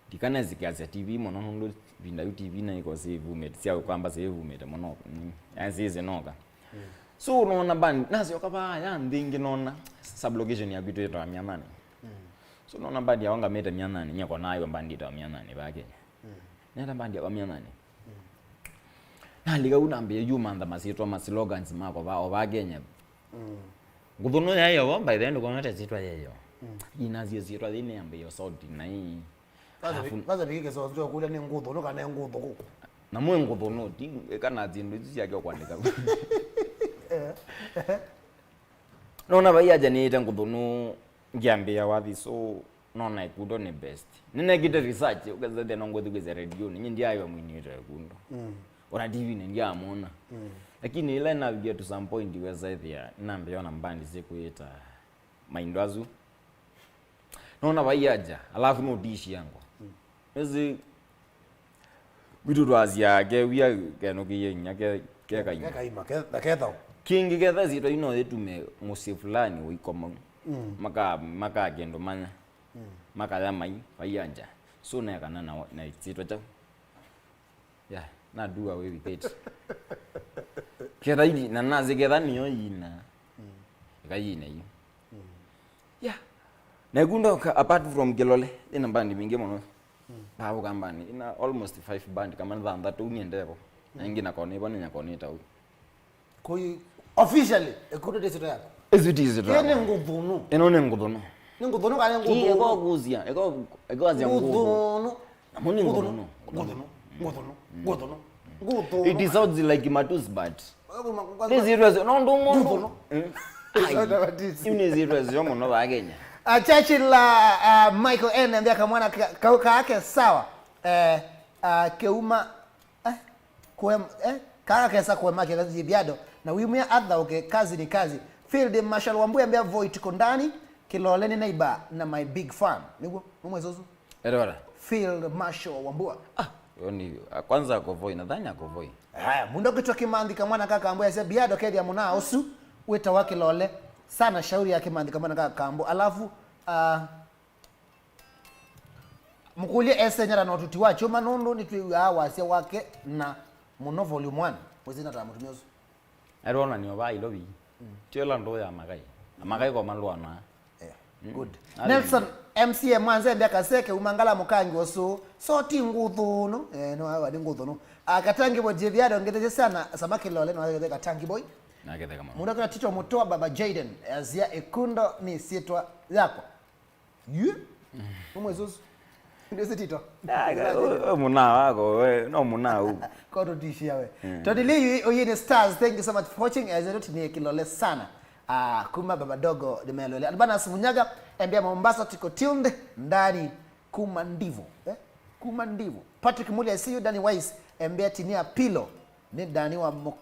Ndikanesikiasya T V mũno nũndũ vinda yu T V naiko syĩvumĩte, sya Ũkamba syĩvumĩte mũno. Mm. Yani syĩsĩ noka. Mm. So nona band, nasyoka vaa ya nthĩ ĩngĩ nona sub-location yaku ĩtwĩtawa Myanani. Mm. So nona band yaongamĩte Myanani, nyie konaa yo band ĩtawa Myanani vaa Kenya. Mm. Nenda band yakwa Myanani. Mm. Nalika u nambĩĩa yu mantha masyĩtwa ma slogans makwa va, o vaa Kenya. Mm. Ngũthũnũ yaĩ yo, by the end, kwanate syĩtwa yaĩ yo. Mm. Inasye syĩtwa yĩĩ nĩambĩĩa sauti na ii. Kwanza alafu vi-, kwanza viki kĩsonzo kũlya nĩ ngũthũnũ kana nĩ ngũthũkũ. Na mwĩ ngũthũnũ, ti ĩkana syĩndũ isu syake ũkwandĩka. Eh. Nona vaiaja nĩĩte ngũthũnũ ngiambĩĩa wathi, so nona Ikundo nĩ best. Nĩnekĩte research, ũkethĩa no ngũthikĩsya redionĩ, nyie ndiaĩwa mwini wĩtawa Ikundo. Mm. Ona T V-nĩ ndiamwona. Mm. Lakini ĩla navikie to some point, wesa ĩthĩa nambĩona mbandi syĩkwĩta maindo asu. Nona vai aja, alafu no tishi yangu. Mm. Ezi vitu twasya ke wia keno kiye nya ke ke kaima. Ke kaima, ke, na ke thau. Kingi ketha sitwa ino itume mũsyĩ fulani ũikoma. Mm. Maka, maka kendo manya. Mm. Makaya mai, vai aja. So na kana na, na sitwa chao. Yeah, na do away with it. Ketha ili, na nazi ketha niyo yina. Mm. Ika yina iyo. Mm. Yeah. Na Ikundo ka, apart from Kilole, ina band mingi mũno. Mm. Babu kambani, ina almost five band, kama thanthatũ niendevo. Na ingi na kone, bwana nyakone tau. Koi officially, Ikundo ndĩ sitwa yako. Ĩsu ti sitwa. Ĩyo nĩ ngũthũnũ. Ĩno nĩ ngũthũnũ. Nĩ ngũthũnũ kana nĩ ngũthũnũ? Ĩko kũzia, ĩko, ĩko azia ngũthũnũ. Ngũthũnũ. Namo nĩ ngũthũnũ. Ngũthũnũ. Ngũthũnũ. Ngũthũnũ. Ngũthũnũ. It sounds like Matus, but nĩ sitwa syo, no ndũ mũno. Ngũthũnũ. Mm. Ai. Ĩu nĩ sitwa syo mũno va Kenya. Ah, Churchill, ah, ah, Michael N ambia kamwana ka, ka, kake sawa. Eh, ah, keuma, eh, Kũem-, eh, kaka kesa kũema kĩla Jibiado, na wimwĩa athaũke, kazi ni kazi. Field Marshal Wambua ambia Voit Kondani, Kilole ni neighbor na my big fan. Nĩguo, nũmwĩsa ũsu? Erora. Field Marshal Wambua. Ah, yo ni, ah, kwanza ako Voi, nadhani ako Voi. Haya, mũndũ kwĩtwa Kimanthi kamwana ka Kambo yasya Biado kethia mũnaa ũsu, wĩtawa Kilole. Sana shauri ya Kimanthi kamwana ka Kambo. Alafu, ah, Mũkũlye eseng'ela na ũtuti wa kyũma nũndũ nĩtwĩw'aa wasya wake na mũno volume one. Mwĩsĩ nata mũtumĩa ũsu? Arona nĩ ovaa ilo vi. Mm. Tyo ĩla ndũũ ya makai. Na makai ko malũanaa. Yeah. Mm. Good. Nelson M C A Mwanze mbya kaseke umangala mũkangi ũsu. So ti ngũthũnũ. Eh, no awa ni ngũthũnũ. Akatangi boy Jeviado ngethe sana sama Kilole no agethe katangi boy. Na agethe kama. Mũndũ kana Tito Mutoa baba Jaden. Azia Ikundo ni sitwa yako. Yu? Ũmwe susu. Ndio sitito. Ah, we, we mũnaa wako, we, no mũnaa ũu. Kwa tũtishia we. Mm. Tony Lee, Oyini Stars, thank you so much for watching. As you know, ni Kilole sana. Ah, kuma baba dogo, nimeelewele. Albanas Munyaga, embia Mombasa, tuko tuned, ndani, kuma ndivo. Eh? Kuma ndivo. Patrick Muli, I see you, Danny Wise, embia tinia pilo. Nĩ Dani wa Mũ-,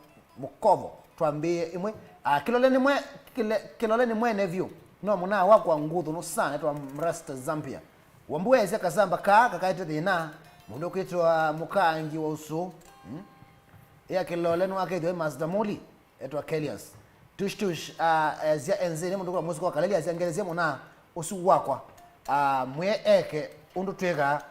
Mũkovo, twambĩĩe ĩmwe. Ah, Kilole nĩ mwe-, Kile-, Kilole nĩ mwene vyũ. No mũnaa wakwa ngũthũnũ sana, etwa Mrasta Zambia. Wambu weesya kasamba kaa kakaete thĩna. Mũndũ kwĩtwa mũkangi wa ũsũ. Hmm? Ĩa Kilole nĩwakethĩwe Master Muli, etwa Kelias. Tush Tush, ah, easya enzĩnĩ mũndũ kwa mũsiko wa Kaleli, asya ngelesya mũnaa ũsu wakwa. Ah, mwĩe eke ũndũ twĩkaa.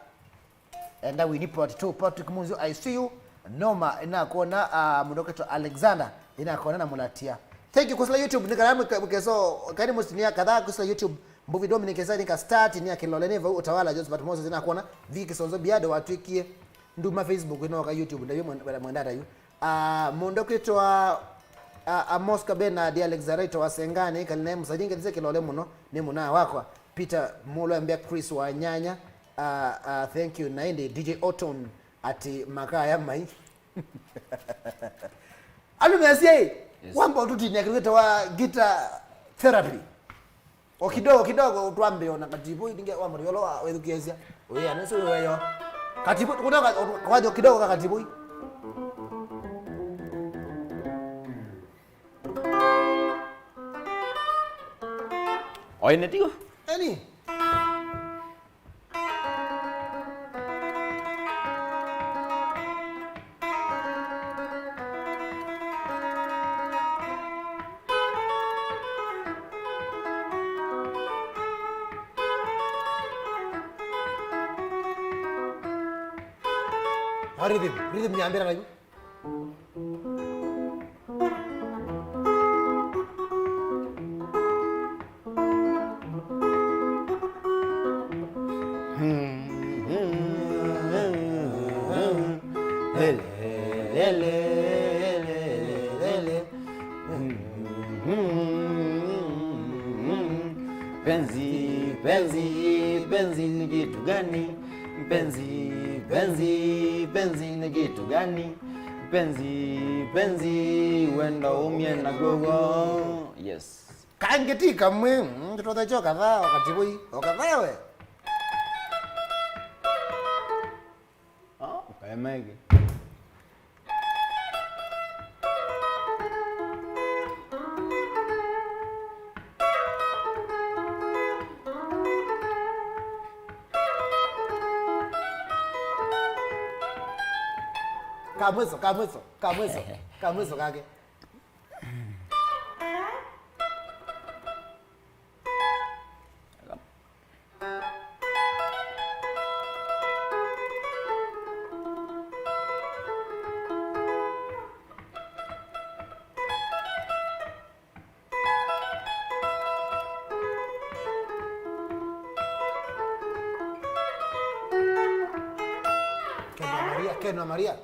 Enda wini part two, Patrick Munzu, I see you. Noma, inakuona, ah, mũndũ kwĩtwa Alexander, inakuona na Mulatia. Thank you, kusila YouTube, nikala mke-, mkeso, kani mustinia kadhaa kusila YouTube. Mbuvi Dominic Esai nika start, ni ya Kilole, ni vau Utawala, Josephat Moses, inakuona. Vicky Sonzo Biado, watwikie. Nduma Facebook, inoka YouTube, ndayo mwen-, mwendata yu. Ah, mũndũ kwĩtwa, ah, Amos Kabena, di Alexander, ito wa Sengani, kali naye mũsaji ngelesya Kilole mũno, ni mũnaa wakwa. Peter Mulwa mbia Chris wa Nyanya, ah, ah, thank you. Na indi D J Oton ati makaya mai. Alume asyai, yes. Wamba ũtũtinia kĩndũ kĩtawa guitar therapy. O kidogo kidogo, twambe ona katiboi ninge wa mũriolo wa wethukiasya. Oya, nĩsũ weyo. Katiboi, kutoka, kwa kidogo ka katiboi. Oine tigo? Eni. Ah, rhythm, rhythm nyambĩra nayo. Penzi, penzi, penzi ni kitu gani? Penzi, penzi, penzi ni kitu gani? Penzi, penzi, wenda umie na gogo. Yes. Kangi ti kamwe, mm, tũtothe kyo kadhaa, wakati voi, o kadhaa we. Mike. Kamwiso, kamwiso, kamwiso, kamwiso kake. Kenwa Maria, kenwa Maria.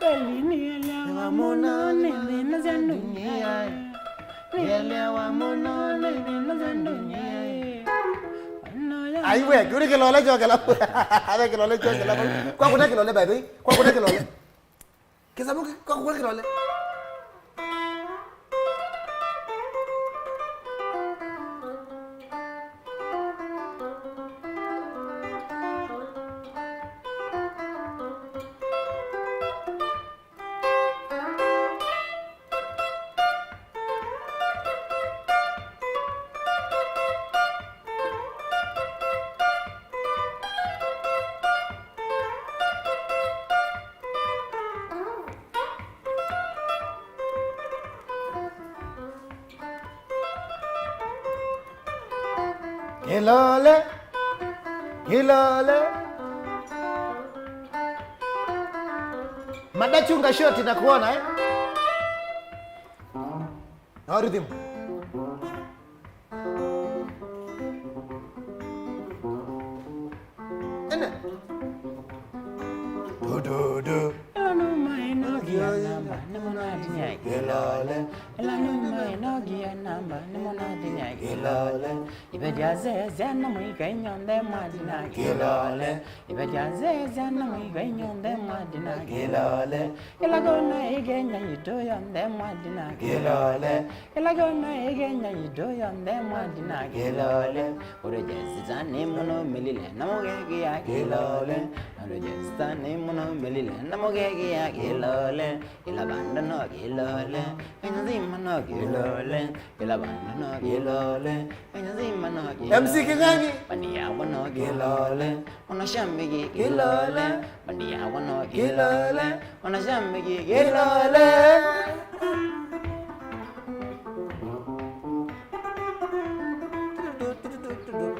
Kweli nĩelewa mũno nĩ thĩna sya ndunia. Nĩelewa mũno nĩ thĩna sya ndunia. Ai we, kĩu nĩ kĩlole kyokela. Ave kĩlole kyokela. Kwa kũna kĩlole, by the way. Kwa kũna kĩlole. Kĩsamũ kĩ-, kwa kũna kĩlole. Kĩlole, kĩlole. Madachunga shoti na kuona, eh? No rhythm. Ene. Du, du, du. Ĩla nũma ĩnogia namba, nĩmũnatinya kĩlole. Ĩla nũma ĩnogia namba, nĩmũnatinya kĩlole. Iveti asesya na mũika inyonthe mwatina kĩlole. Iveti asesya na mũika inyonthe mwatina kĩlole. Ĩla kona ĩ Kenya yitũ yonthe mwatina kĩlole. Ĩla kona ĩ Kenya yitũ yonthe mwatina kĩlole. Ũrejesta nĩ mũno mĩlile na mũgegia kĩlole. Ũrejesta nĩ mũno mĩlile na mũgegia kĩlole. Ĩla vanda no kĩlole. Kenya nzima no kĩlole. Ĩla vanda no kĩlole. Kenya nzima no kĩlole. M C Kĩng'ang'i. Bandi yakwa no kĩlole. Ona shambiki kĩlole. Bandi yakwa no kĩlole. Ona shambiki kĩlole.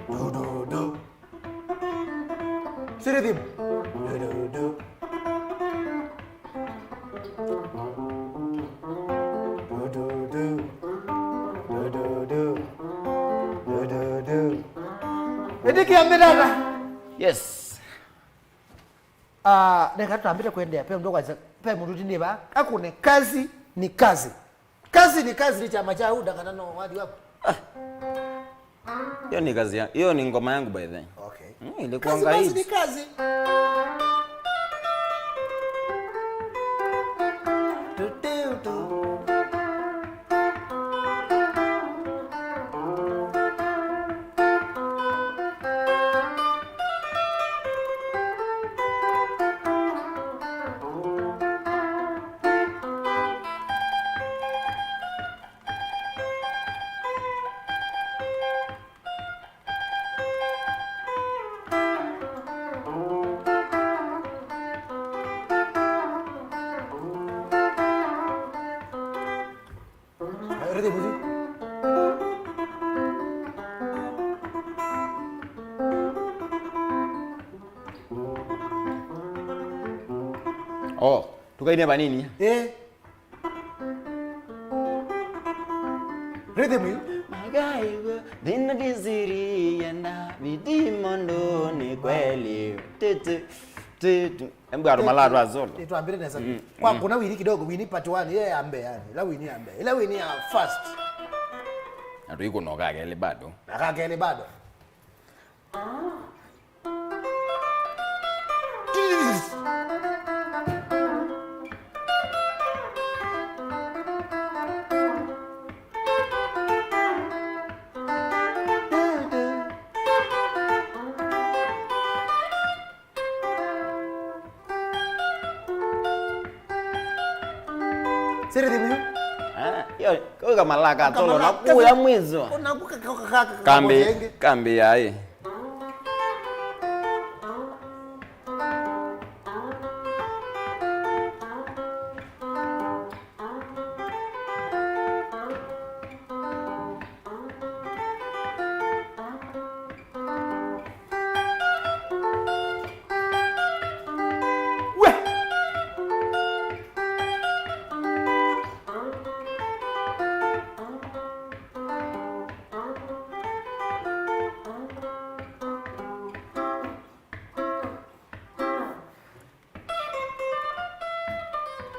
Du, du, du. Si rhythm. Du, du, du. Du, du, du. Du, du, du. Du, du, du. Ĩtĩkĩa mbĩtata. Yes. Ah, neka twambĩte kũendeea, pe mũndũ kwaza, pe mũndũ tiniva akũne, kazi ni kazi. Kazi ni kazi ni kyama kya UDA kana no wadi waku? Ah. Hiyo ni kazi ya, hiyo ni ngoma yangu by the way. Okay. Mm, ilikuwa kazi basi ni kazi. Tuteu tu. Rĩthĩ mũthĩ. Oh, tũkaine vanini. Eh. Rhythm ĩyo. Magaĩwe, thĩna ndĩsĩrĩe na bidii maũndũnĩ kweli. Tete. Ti, ti, embu andũ malaa twa solo. Ĩtwambĩte nesa. Mm, kwa mm. Kuna wini kidogo, wini part one, ile ya mbee yani. Ila wini ya mbee. Ila wini ya first. Na tũikũna ũkakelĩ bado. Akakelĩ bado. Siri thimu yu? Ah, yo, kau kamalaa ka solo na kuya mwiso. Kambi, kambi yaĩ.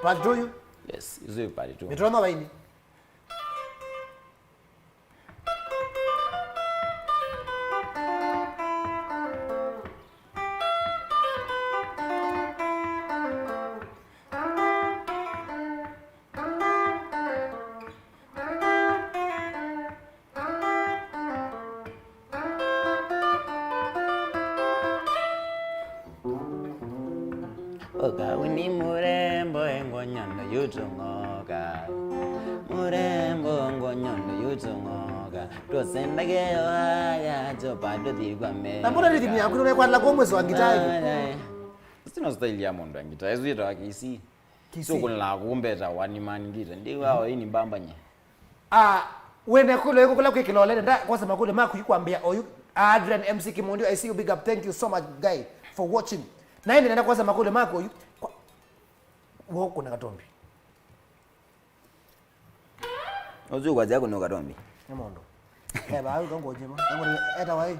Part two yu? Yes, isu part two. Nĩtũona vaini. Ũka uni mũrembo engo nyondo yutung'oka. Mũrembo engo nyondo yutung'oka. Twosendage oaga chopa tuthikwa me. Na mbona rhythm yaku nĩwekwatĩla kwa mwezi wa ngitaa hivi? Sino style ya mũndũ wa ngitaa. Ezu yĩtawa K C. K C. So kuna la kumbeta one man guitar. Ndi wao ini mbambanye. Ah, wene kule yuko kula kwikila olele nda kwasa makule maku yukwambia oyu. Adrian M C Kimundi, I see you, big up. Thank you so much, guy, for watching. Na ende nenda kwasa makule maku oyu. Kwa, wo kuna katombi. Uzu kwa zako no katombi. Ni mondo. Eh, ba, uko ngoje ba. Uko eta wai.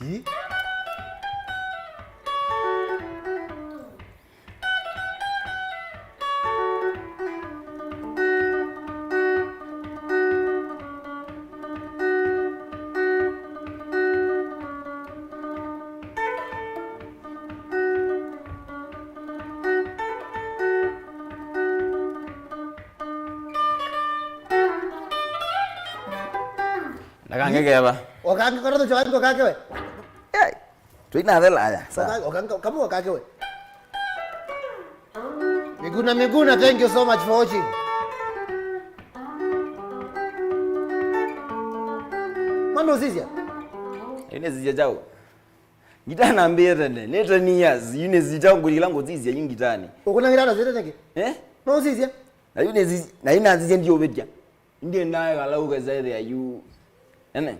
Ĩ? Ndakangekeva. Okange kora tu chawani kokake we. Hey. Twina thela aya. Sa. Okange, okange, kamu okake we. Miguna, Miguna, thank you so much for watching. Mwana usizia? Ine zizia chao. Ngita nambie tene, ne ten years, yu nĩ zita ngũlila ngũsisya yu ngitani. Ũkũna ngita na zita nĩkĩ? Eh? No ũsisya? Na yu nĩ zi-, na yu nasisya ndiũvĩtya. Ndiendaa ĩkala ũkesa ĩthĩa yu. Ene?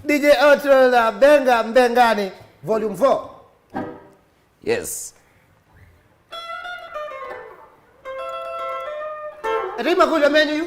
D J Otrol na Benga Mbengani, Volume four. Yes. Ati makũlyo menyu yu.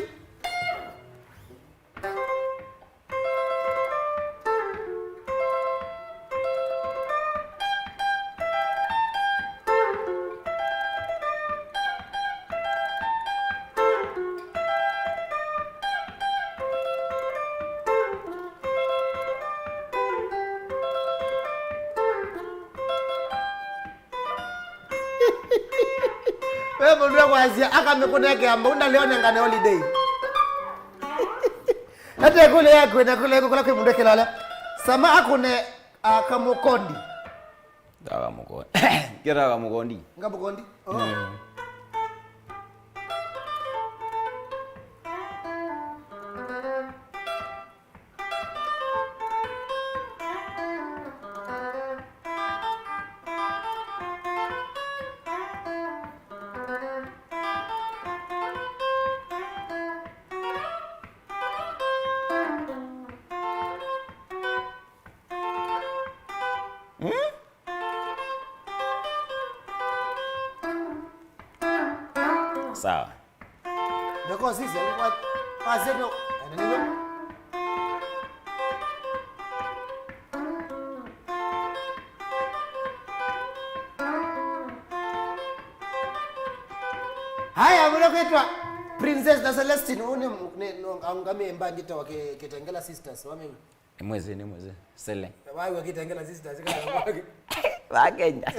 Mũndũ ekwasya akamĩkũnekea mbau ndalĩonengane holiday. Ate kũlĩ yakwe na kũlĩ kũla kwĩ mũndũ kĩlala. Sama akũne akamũkondi. Taga mũkondi. Kĩtaga mũkondi. Nga mũkondi. Oh. Mm. Hmm? Sawa. Ndoko sisi, kwa, kwa zetu, ananiwe. Haya, mwana kwitwa Princess na Celestine, uni, ne, no, angami mbangi tawa ke, Kitengela Sisters, wami. Nĩ mwĩsĩ, nĩ mwĩsĩ. Sele. Waiwa Kitengela Sisters, kana wake. Wa Kenya.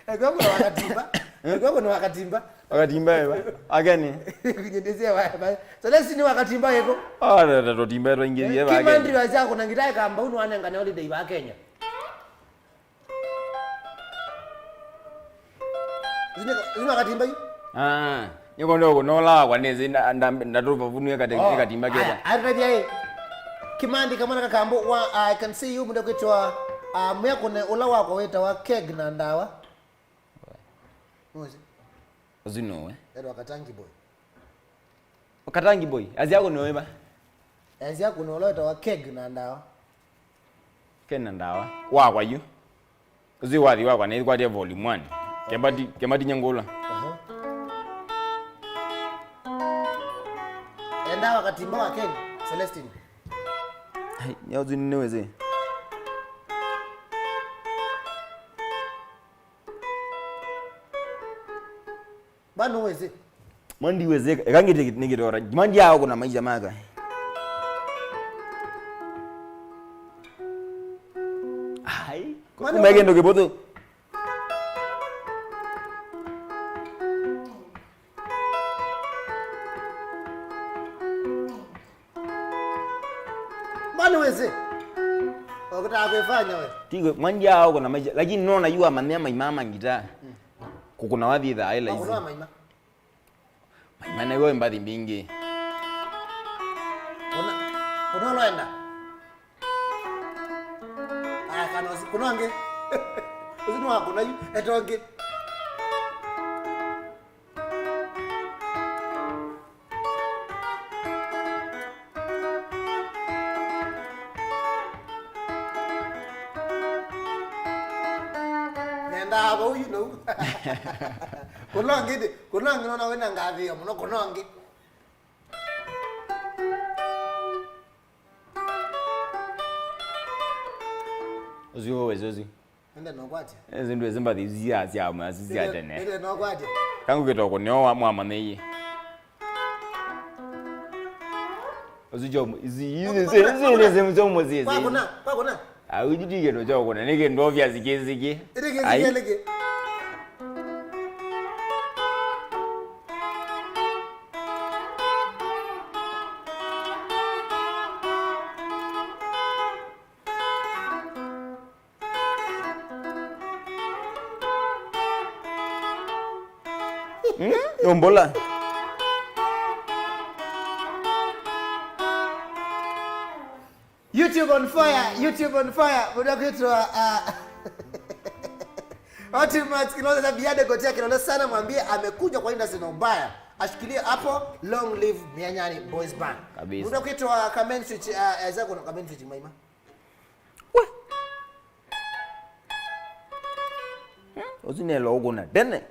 Eko kuna wakatimba. Eko kuna wakatimba. Wakatimba eba. Akeni. Kunyendezea wa, wa. Celestine wakatimba eko. Ah, da, da, totimba twaingĩrie ba Kimandi Kenya. Wacha kuna ngitai kamba unu wanengane holiday ba Kenya. Zina katimba yu? Ah, niko ndo kunola kwa nezi nda nda nda tu pavunu ya kate Oh, katimba keta. Aya, aya, aya. Kimandi kamwana kakambo wa, I can see you, mundu kwitwa, ah, mwekune ula wakwa wetawa Keg na ndawa. Mwezi. Uzi nowe. Ero Katangi boy. Katangi boy, azi yako nowe ba? Azi yako no ula wetawa Keg na ndawa. Keg na ndawa. Wakwa yu. Uzi wathi wakwa na ikwate volume one. Kebati, kebati nyangula. Aha. Enda wakatimba wa Keg, Celestine. Hai, ya uzi ni wezi. Bano wezi. Mandi wezi, eka ngiti nikidora. Mandi yao kuna maisha maka. Ai, mandi kuma kendo kiboto. Mani wezi. Ukitaka kuifanya we. Tigo, mandi yao kuna maisha, lakini nona yu amanya maima ma ngita. Mm. Kukuna wathi thaa ila izi. Kukuna maima. Maima na yo mbathi mbingi. Kuna, kuna loenda. Aya, kana usi, kuna ngi. Usi ni wakuna yu, eto ngi. Nendaa vau yu nau. Kũnongi ndi, kũnongi nona wĩna ngathĩo mũno, kũnongi. Ũcio wĩsĩ ũcio. Ende nokwatya. Ezi ndũ ezi mbathi cia, cia, cia, cia tene. Ende nokwatya. Kangu kitoko nĩo wa, mwamanyĩie. Ũsu kyo, izi, izi, izi, izi, izi, izi, izi, izi, izi. Kwa kuna, kwa kuna. Ah, ũyu ti kĩndũ kya ũkũna, nĩ kĩndũ obvious kĩsĩkĩ. Ĩndĩ kĩsĩkĩ nĩkĩ? Hmm? Nũmbũla. YouTube on fire, YouTube on fire. Mũndũ akwĩtwa, ah, Ultimate Kilole na Biade Gotia Kilole sana, mwambie amekuja kwa industry na ubaya. Ashikilie hapo, long live Mianyani Boys Band. Kabisa. Mũndũ akwĩtwa Kamen Switch, ah, eza kuna Kamen Switch maima. We. Hmm? Ũsu nelo ũkũna tene.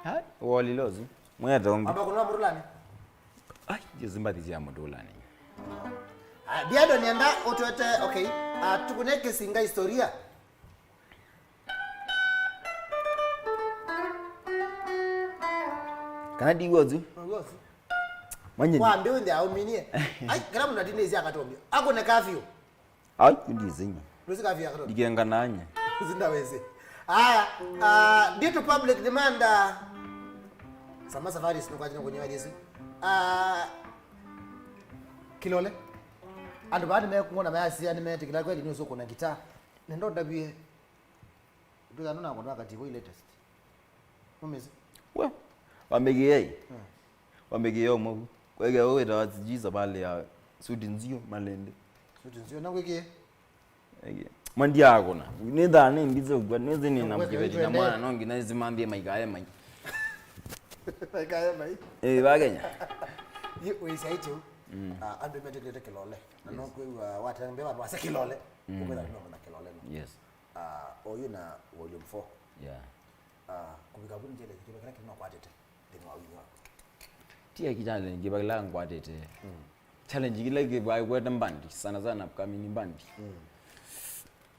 Hai, wolile ũsu. Mwete ũngĩ. Amba kuna mũtulani. Ai, Jesu mbathi cia mũtulani. Ah, Biado nienda ũtwete, okay. Ah, tukune kĩsinga historia. Kana ndiw'o ũsu? Ndiw'o ũsu. Manye. Kwa mbiu nthi auminie. Ai, kila mtu atinĩsya akatombia. Ako na kafyu. Ai, ndisinya. Lusi kafyu akatombia. Ndikengananye. Zinda wese. Aya, uh, due to public demand, uh, Sama Safaris no kwajina kunyewa Yesu. Uh, Kilole. Andũ vaa nĩmekuona measya nĩmetĩkĩla kweli nĩ ũsũkũ na gitaa. Nendo ndavie. Ndũthano na kũndwa kativo i latest. Mumisi. We, wambĩkie. Hmm. Wambĩkie ũmwe. Kweke ũwĩtawa sijui savali ya suti nzio malende. Suti nzio na kwĩkie. Mandiakona. Nĩthaa nĩ mbize ũgwa nĩzi nĩ na mkiveti na mwana no nginya nĩzi mambie maikae mai. Maikae mai. Eh, ba Kenya. Yu wĩsya itu. Mm. Ah, andũ metĩkĩlĩte Kilole. Na no kwĩw'a watembea watu wase Kilole. Mm. Ukwĩtha ndio na Kilole no. Yes. Ah, oyu na volume four. Yeah. Ah, kuvika vuni challenge kĩva kĩla kĩnokwatĩte nthĩnĩ wa wini waku? Ti aki challenge kĩva kĩla ngwatĩte. Mm. Challenge kĩla kĩvaĩkwete mbandi, sana sana upcoming mbandi. Mm.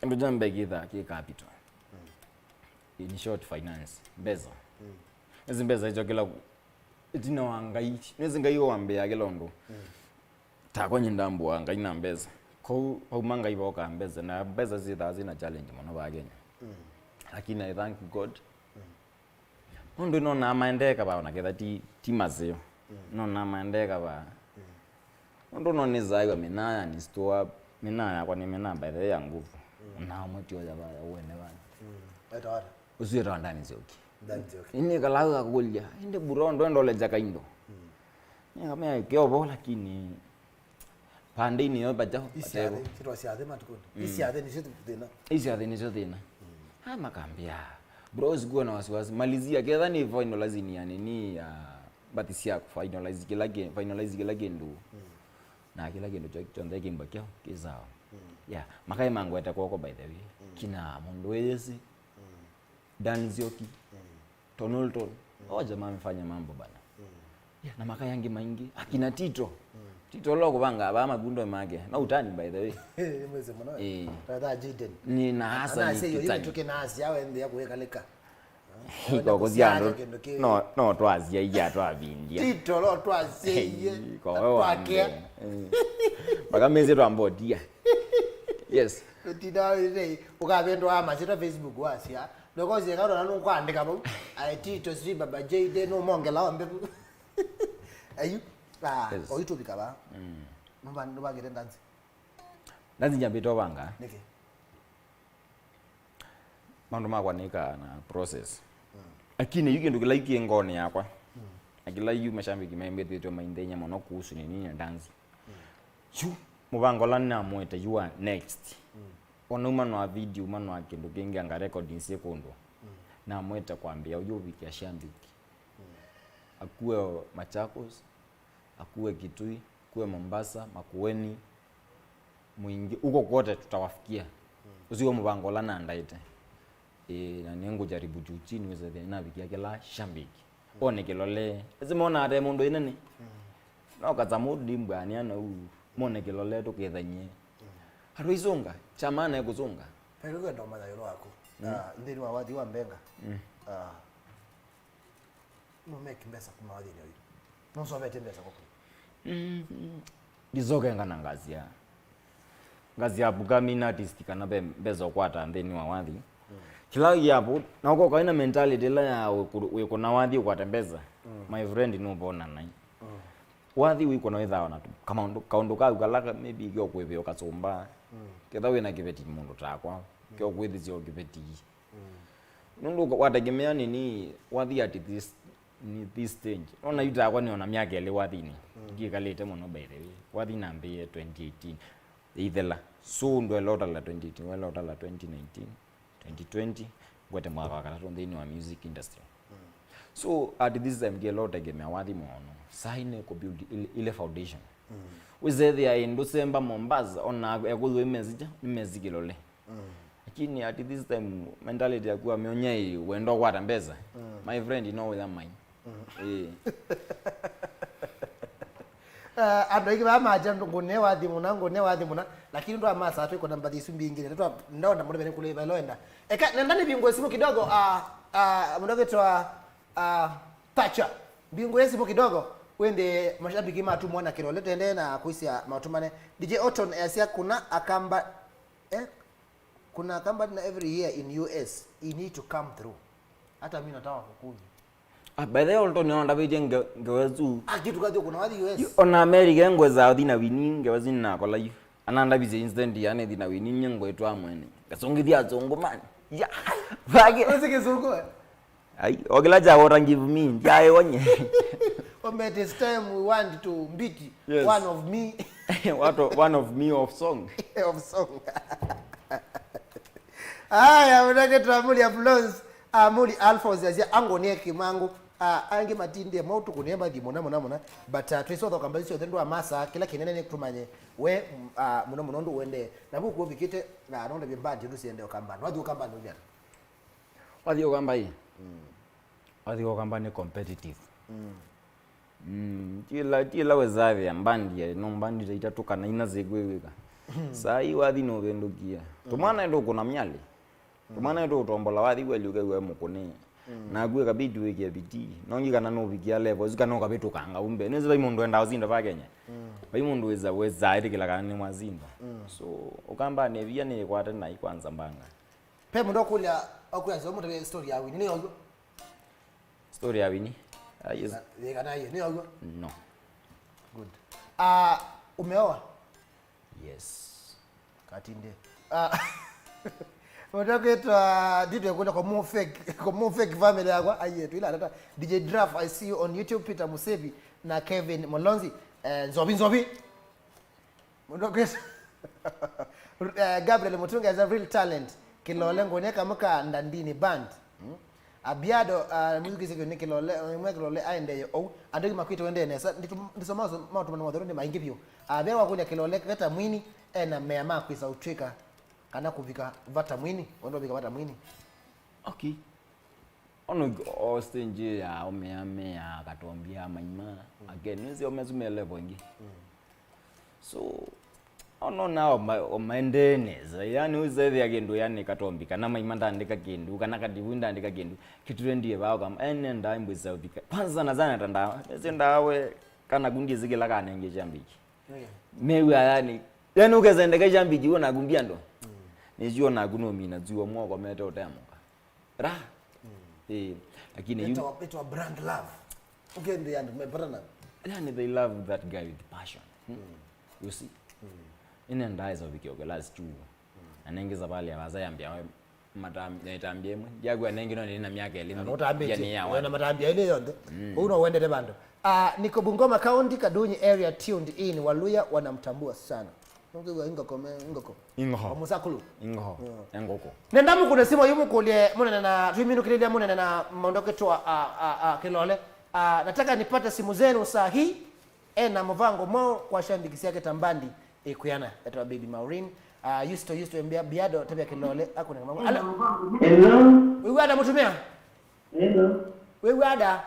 Kĩndũ kya mbee kĩthaa kĩ capital. Mm. In short, finance, mbesa. Mm. Nĩsĩ mbesa icho kĩla ĩtina wa Ngai. Nĩsĩ Ngai wambĩaa kĩla ũndũ. Mm. Takwa nyie ndambũaa Ngai na mbesa. Kwoou vauma Ngai vokaa mbesa, na mbesa syĩthaa syĩna challenge mũno vaa Kenya. Mm. Lakini I thank God. Mm. Nũndũ nonaa maendee kavaa ona ketha ti, ti maseo. Mm. Nonaa maendee kavaa. Mm. Nũndũ no nĩzaĩwa mĩnaa ya nĩsitoa, mĩnaa yakwa nĩ mĩnaa by the way ya nguvu. Mm. Na amwe tioya vaya uene vaya. Mm. Etawa ata? Ũsu etawa Ndani Nzioki. Ndani Nzioki. Nĩkalaa kakũlya, ĩndĩ bro, ndwenda ũleja kaindo. Mm. Nĩkamea kĩovo lakini pandĩinĩ yo vaja. Isyathĩ, sitwa syathĩ matukũnĩ. Mm. Isyathĩ nĩsyo thĩna. Isyathĩ nĩsyo thĩna. Mm. Ah, makambĩa, bro, usikuwa na wasiwasi. Malizia, ketha nĩ finalizing ya nini ya mbathi syaku, finalize kĩla kĩ-, finalize kĩla kĩndũ. Mm. Na kĩla kĩndũ kyo-, kyonthe kĩmbwa kyao, kĩ sawa. Mm. Yeah, makaĩ mangwete kwoko by the way. Mm. Kina mũndũ wĩyĩsĩ. Mm. Dan Zioki, mm. Tonolton. Mm. Hao jamaa wamefanya mambo bana. Mm. Yeah, na makaya angĩ maingĩ. Akina Tito. Mm. Tito lo kuvanga aba makundo make. Na utani by the way. Mwezi mwana. Eh. Tata Jaden. Ni na hasa ni kitani. Tuke na hasa awe ndio kuweka leka. Iko kuzia ndo. No, no twazia iya twavindie. Tito lo twazia. Kwa wewe wake. Mpaka mezi twambodia. Yes. Tito ile ukavendwa ama sita Facebook wasia. Ndokosie kana na nukwandĩka vau. Aĩ Tito sijui Baba Jade nũmongela wa mbevu. Ayu. Ah, yes. Oitũvika va. Mm. Nũva nũvangĩte ndanzi. Ndanzi nyambĩte ũvanga. Nĩkĩ? Maũndũ makwa nĩkaa na process. Mm. Lakini yu kĩndũ kĩla kĩ ngoonĩ yakwa. Mm. Na kĩla yu mashabiki maimbĩthĩtwe mainthenya mũno kuhusu nini na ndanzi. Mm. Yu mũvango ũla namwĩte you are next. Mm. Ona uma nwa video, uma nwa kĩndũ kĩngĩ anga recordings syĩ kũndũ. Mm. Namwĩte kwambĩa ũyũ ũvikĩa Shambiki. Mm. Akue Machakos, akue Kitui, akue Mombasa, Makueni, Mwingi, huko kote tutawafikia. Mm. Ũsu w'o mũvango ũla nandaĩte. Ĩĩ, na nĩngũjaribu juu chini wĩse thĩna navikia kĩla Shambiki. One kĩlole. Ĩsĩ monaa ate mũndũ ĩnene. Mm. No kaza mũndũ ndimbwanĩa na u. Mone kĩlole tũkĩthanyie. Mm. Andũ aisunga, chama na kũsunga. Peleke ndo manya yoro wako. Mm. Ah, nthĩnĩ wa wathi wa mbenga. Mm. Ah. No make mbesa kuma wathinĩ ũyũ. No sovete mbesa kwa. Mm. Ndizokenga na ngazi ya. Ngazi ya upcoming artist kana ve mbesa ũkwata nthĩnĩ wa wathi. Mm. Kĩla yapo, na ũkoka ina mentality ĩla ya wĩkũ-, wĩkũna wathi ũkwate mbesa. Mm. My friend nũvona nai. Mm. Wathi wĩkũna wĩthawa na tu, kamaũndũ, kaũndũ kau kala ka, maybe kyo kwĩvĩa ũkasũmba. Mm. Ketha wĩna kĩveti mũndũ takwa, mm, kyo kwĩthĩsya kĩveti. Mm. Nũndũ wategemea nini wathi at this, ni this stage. Ona yu takwa nĩ ona myaka ĩlĩ wathinĩ. Mm. Ndikalĩte mũno by the way. Wathi nambĩĩe twenty eighteen. Ĩithela. So ndwela ũtala twenty eighteen, wela ũtala twenty nineteen, twenty twenty, ngwete mwaka wa katatũ nthĩnĩ wa music industry. Mm. So at this time ndiela ũtegemea wathi mũno. Sai nĩ kũ build ile, ile foundation. Mm. Wĩsethĩa ĩndũ semba Mombasa, ona ekũthũ imesija, nimesi kĩlole. Mm. Lakini at this time mentality yaku amĩonyai wendo kwata mbesa. Mm. My friend, you know where mine. Mm. Eh. Eh, andũ aingĩ vaa maja ngũne wathi mũna, ngũne wathi mũna, lakini ndwa masa twĩkona mbathi isu mbingĩ. Ndwa ndona mũndũ vene kule velo enda. Eka nenda nivingwe simu kidogo, ah, ah, mũndũ wĩtwa, ah, Pacha. Mbingwe simu kidogo. Wende mashabiki matumwa na kĩlole tende na kwĩsya maũtũmane. D J Orton easya kuna akamba, eh? Kuna akamba na every year in U S, he need to come through. Hata mimi nataka kukuja. Ah, by the way, Orton nĩwandavĩtye nge-, ngewa ĩsu. Ah, kitu kathi kuna wathi U S. Ona America ngweza ũthi na wini ngewa ĩsu nĩnakola yu. Anandavisye instead ya nĩthi na wini nye ngwĩtwa mwene. Ngasũngĩthya asũngũ man. Ya. Vage. Ũsi kĩsũngũ, eh? Ai, o kĩla kya water give me, ndyaĩ wonye. Omete this time we want to beat Yes. one of me. What o-, one of me of song. Of song. Aya, mũnake twamũlya Florence, amũli Alphonse asya angonie kĩmangu. Ah, angĩ matindie mautuku nĩe mathi mũna mũna mũna. But uh, twĩsothoka mbathi syothe ndwamasa kĩla kĩnene nĩ tũmanye we, mm, ah, mũno mũno ndũ wende. Na vu kuvikite na nonde bandi ndu siende okambani. Wathi okambani uviana. Wathi okamba ĩ? Mm. Wathi okamba nĩ competitive. Mm. Mm, tila, tila wezathia mbandi ya, no mbandi ta itatu kana ina zikwĩwĩka. Saa hii wathi no vendukia. Tumwana ndo kuna miali. Tumwana ndo utombola wathi kweli uke we mukuni. Na kwe kabidi wĩkie bidii. No ngi kana no vikia level, zika no kabitukanga umbe. Nĩ zai mundu enda uzinda pa Kenya. Bai mundu weza, weza ĩtĩkĩla kana nĩ mwazinda. So, okamba nĩ via nĩ kwate na ikwanza mbanga. Pe mũndũ ũkũlya, ũkwĩa nzeo mũtavye story ya Winnie, nĩ ũguo? Story ya Winnie? Ah, yes. Na, yĩka na yĩ, nĩ ũguo? No. Good. Ah, umeoa? Yes. Katinde. Ah, mũndũ ũkwĩtwa Ndito ĩkũlya kwa more fake, kwa more fake family yakwa, aiyetu, ila tata. D J Draft, I see you on YouTube, Peter Musevi na Kevin Molonzi. Eh, Nzovi, Nzovi. Mũndũ kwĩsa. Eh, Gabriel Mutunga is a real talent. Kĩlole ngũnĩa kamũka Ndandini Band. Hmm? Abiado, ah, mũthukĩsye kĩu nĩ Kĩlole, eh, mwe Kĩlole aendeye ou. Andũ makwĩte wendee nesa. Nditũ-, ndisoma maũtũmano matheru nĩ maingĩ vyũ. Ah, ve wakũlya Kĩlole keta mwini, ena mea ma kwĩsa ũtwĩka kana kũvika vata mwini. Wendo vika vata mwini. Okay. Ono o stage ya omeamea akatombia maima. Mm. Again, nĩsĩ omesu me level ĩngĩ. Mm. So, ono na oma-, omaendee nesa. Yani, ũsethĩa kĩndũ, yani, katombi, kana maima ndandĩka kĩndũ, kana kadivu ndandĩka kĩndũ, kĩtũendie vao kama, ene ndaĩ mbwĩsa ũvika. Kwanza sana sana ta ndawa. Nĩsĩ ndawa we, kana kundi zikila kanenge chambiki. Yeah. Mewa, yani, yani, ũkesendeka chambiki, uona kumbia ndo. Mm. Nĩsio naku no mina zuo moko mete ũteamuka. Ra. Mm. Eh, lakini yu- Ĩtwa, ĩtwa brand love. Ũkĩendeea andũ mepatana. Yani, they love that guy with passion. Hmm? Mm. You see? Mm. Ine ndae za vikio kila siku. Mm. Anenge za pale ya wazee ambia we matam-, ya itambia imwe. Jagu anenge no nina miaka elimi. Na utambia ya ni ya wena watu. Matambia ile yote. Mm. Uno uendele bando. Ah, niko Bungoma County, Kadunyi area, tuned in. Waluya wanamtambua sana. Nũkwĩw'a ingoko me, ingoko. Ingoko. Wa mũsakũlũ. Ingoko. Mm. Engoko. Nenda mũkũne simũ yu mũkũlye mũnene na, tũiminũkĩlĩlya mũnene na maũndũ kĩtwa, a, a, a, Kĩlole. A, nataka nipate simu zenu saa hii. Ena mũvango mwaũ kwa shambiki syake ta mbandi ĩkwĩana. Etwa Baby Maureen. A, Yusto, Yusto, embia Biado, tavya Kĩlole, akũne kama. Alo? Hello. Wĩw'ada mũtumĩa? Hello. Wĩw'ada?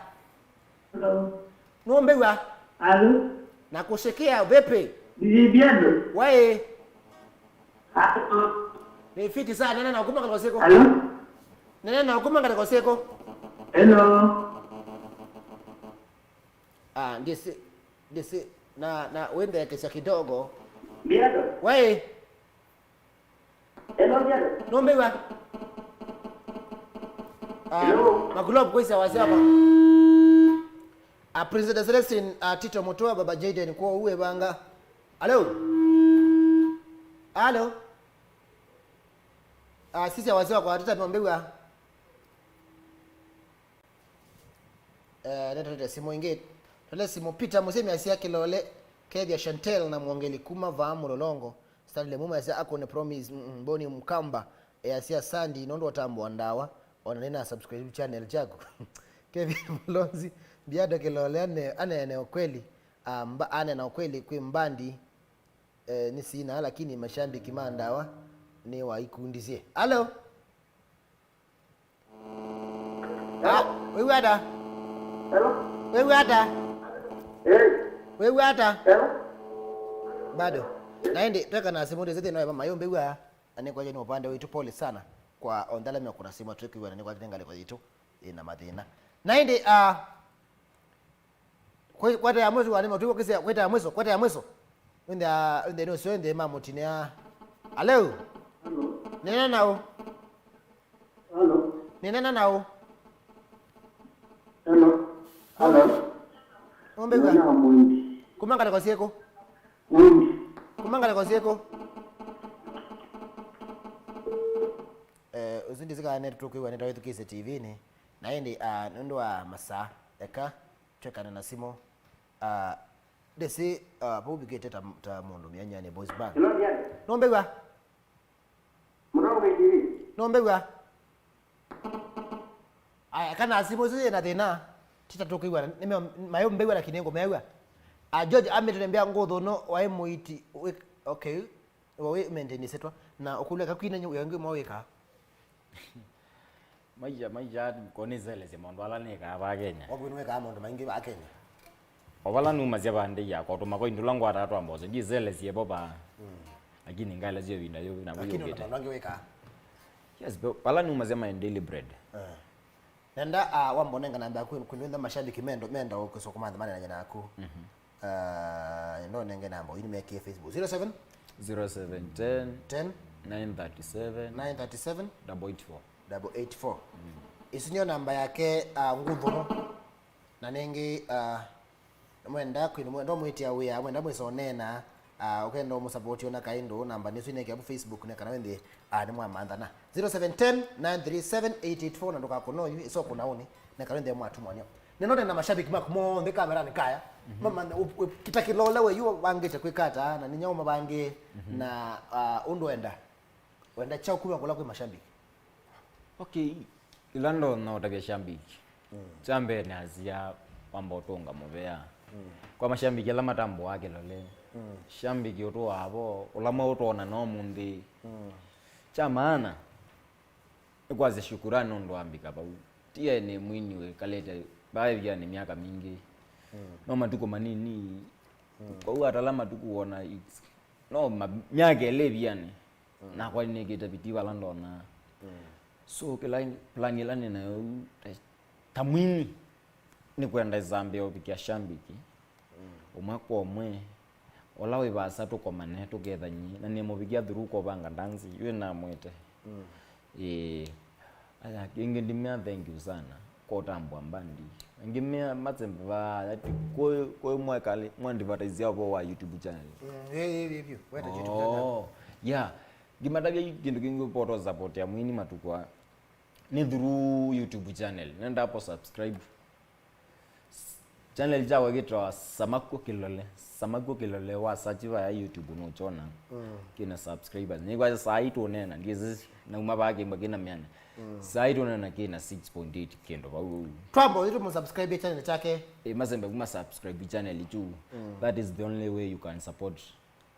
Hello. Nũmbĩw'a? Alo. Nakusikia, vipi? Bibi Biado. Waĩ? Alo. Nĩ fiti sana, nena na ũkuma katika siku. Alo. Nena na ũkuma katika siku. Hello. Ah, ndisi, ndisi, na, na wendekesha kidogo. Biado. Waĩ? Hello, Biado. Nũmbĩw'a? Ah, hello. Makulopu kwĩsya wasya kwa. Ah, President Celestine, ah, Tito Mutua, Baba Jaden, kwa uwe banga. Alo? Alo? Ah, sisya wasya kwa, tata nũmbĩw'a? Eh, nĩtũlete simũ ingĩ. Tũle simũ Peter Mũsemi asya Kĩlole, kethya Chantel na mwongeli kuma vaa Mũlolongo. Stanley Muma asya akũne Promise, mm, mm, Boni Mkamba, eh, asya Sandy, nũndũ ũtambũa ndawa, ona nĩna subscribe channel chaku. Kevin Mũlonzi, Biado Kĩlole ane-, aneene ukweli, ah, mba-, anena ukweli kwĩ mbandi, eh, nĩ sina, lakini mashabiki ma ndawa nĩ waikundisye. Alo? Ah, wĩw'a ata? Hello? Wĩw'a ata? Eh? Wĩw'a ata? Hello? Bado. Na ĩndĩ, tweka na simũ ndĩsĩ thĩna wa mayũmbĩw'a, na nĩkwakya nĩ upande witũ, pole sana kwa onthe ala mekũna simũ twĩkwĩw'a, na nĩkwakya nĩ ngalĩko yitũ ĩna mathĩna. Na ĩndĩ, ah, Kwe-, kwete ya mwiso, wani matuko kisia, kwete ya mwiso, kwete ya mwiso. Wende, wende no sio, wende mamutinea. Hello? Hello? Nena nao. Hello? Nena nao. Hello? Hello? Ng'ombe gwa? Nena Mwindi. Kuma ngalĩko syĩkũ? Mwindi. Kuma ngalĩko syĩkũ? Eh, ũsu ndĩsĩ kana nĩtũkwĩw'a nĩtawĩthukĩĩsye T V-inĩ. Na ĩndĩ, ah, nũndũ wa masaa, eka twekane na simũ. Ah, ndĩsĩ, ah, vau vikĩte ta, ta mũndũ myanyanĩ boys band. Hello, Diana. Nũmbĩw'a? Mũtongo T V. Nũmbĩw'a? Aya, kana simũ isu yĩna thĩna. Tita tũkwĩw'a, nĩme-, mayũmbĩw'a lakini ngũmew'a. Ah, George amĩtũnembea ngũthũ no waĩ mũiti, wĩ-, okay. Wa wĩ maintain ĩsyĩtwa, na ũkũlya kakwina nĩ wĩa ũngĩ mwa wĩkaa. Maisha, maisha, ko nĩselesye maũndũ ala nĩkaa vaa Kenya. Waku nĩwĩkaa maũndũ maingĩ vaa Kenya. O vala numasya vaa ndei yakwa, tũmako indũla ngwataa twa mboso, ndiselesye vo vaa. Mm. Lakini ngaelesya ĩvinda yũ, na lakini wĩũkĩte. Ona maũndũ angĩ wĩkaa. Yes, but vala numasya my daily bread. Eh. Nenda, ah, wamba ũnenga namba yaku, kwĩ nĩwenda mashabiki mendo, menda ũkĩsa kũmathimana na nyina yaku. Mhm. Ah, nenda ũnenge namba, ũyũ nĩmekie Facebook. Zero seven? Zero seven ten, ten, nine thirty seven, nine thirty seven, double eight four. Double eight four. Mm. Isu nĩyo namba yake, ah, ngũthũ. Na nĩngĩ, ah, mwenda kwĩnũ, mwenda ũmwĩtĩa wĩa, mwenda mwĩsa ũneena, ah, ũkenda ũmũsapoti ona kaĩ ndũ, namba nĩsu ineke apu Facebook nĩ kana wĩnthĩ, ah, nĩmwamanthana. Zero seven ten, nine three seven, eight eight four, na ndũkakũna ũyu, ĩsokũna ũnĩ, nĩ kana wĩnthĩ mwatumwanĩa. Nĩnone na mashabiki maku monthe kameranĩ kaya, mhm, mamanya, ũ-, ũ-, kita kĩlole we yu vangĩte kwĩka ata, na nĩ nyaũ mavangie, mhm, na, ah, ũndũ wenda. Wenda kyaũ kuma kũla kwĩ mashabiki? Okay, ĩla ndonya ũtavya shabiki. Mm. Kya mbee nĩasya wamba ũtũnga mũvea. Mm. Kwa mashabiki ala matambũaa kĩlole. Mm. Shabiki ũtũaa vo, ũla mwaũtwona no mũnthĩ. Mm. Kya maana, nĩ kwasya shukurani nũndũ wa mbika vau. Tiaĩ nĩ mwini wĩkalĩte vaa ĩvianĩ myaka mingĩ. Mm. No matukũ manini. Mm. Kwou atala matukũ wona it's, no ma-, myaka ĩlĩ ĩvianĩ. Mm. Nakwa nĩnĩkĩte vitii vala ndonaa. Mm. So, kĩla plan ĩla nĩ nayo ta, ta mwini, nĩ kwenda ĩsambĩa ũvikĩa shambiki. Mm. Ũmwe kwa ũmwe, ũla wĩ vaasa tũkomane, tũkethany'e, na nĩmũvikĩa through kũvanga ndanzi, yu namwĩte. Mm. Ĩĩ. Aya, ĩngĩ ndimea thank you sana kwa ũtambũa mbandi. Ĩngĩ mea masembe vaa, ati kũĩ, kũĩ mwekali, mwa advertise ya ũvoo wa YouTube channel. Mm, ĩĩ, ĩĩ, ĩĩ, ĩĩ, weta YouTube channel. Oh, yeah. Ngimatavya yu kĩndũ kĩngĩ ũpoto support ya mwini matukũ aa. Nĩ through YouTube channel. Nenda hapo subscribe. Channel kyakwa kĩtawa Samakw'o Kĩlole. Samakw'o Kĩlole, wa search vaya YouTube nũkyona. Mm. Kĩna subscribers. Nĩkwa saa hii tũneena, ndiĩsĩ nauma vaa kĩmba kĩna mĩana. Mm. Saa hii tũneena kĩna six point eight kĩndũ vau. Twamba ũyũ tũmũsubscribe channel kyake. Eh, masembe kuma subscribe channel tu. Mm. That is the only way you can support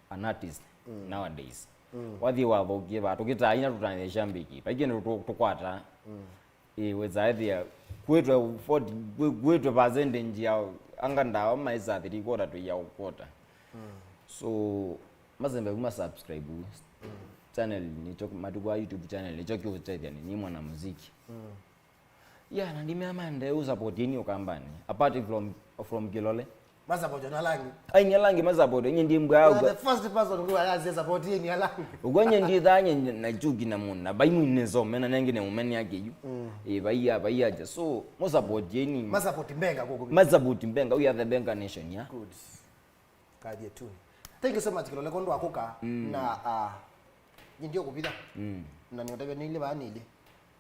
an artist, mm, nowadays. Mm. Wathi wathũkie va, tũkĩtaa ina tũtanyesha mbiki. Vai kĩndũ tũ-, tũkwata. Mm. Ĩ, wĩsa ethĩa kwĩtwe forty, kwĩ-, kwĩtwe percentage ya anga ndawa maisa three quarter to ya quarter. Mm. So, masembe kuma subscribe. Mm. Channel nĩkyo, matukũ a YouTube channel nĩkyo kĩũtethya nĩ mwanamuziki. Mm. Yeah, na ndimea maendee usapoti ini Ũkambanĩ. Apart from, from Kĩlole. Masapoti na langi. Ai, ni langi masapoti, nye ndi mbwa. You are the first person who has support in your langi. Ũgwa nye ndi thaa nye na chuki na mũndũ. Na bai mwine some, na nenge ne umeni yake yu. Mm. Eh, bai ya, bai ya. So, musapoti ini. Masapoti mbenga kuku. Masapoti mbenga, we are the Benga nation, yeah? Good. Kathie tu. Thank you so much, Kĩlole, kwondũ wa kũka. Mm. Na, ah, ndio kupita. Mm. Na niũtavya nĩilĩ vaa nĩilĩ.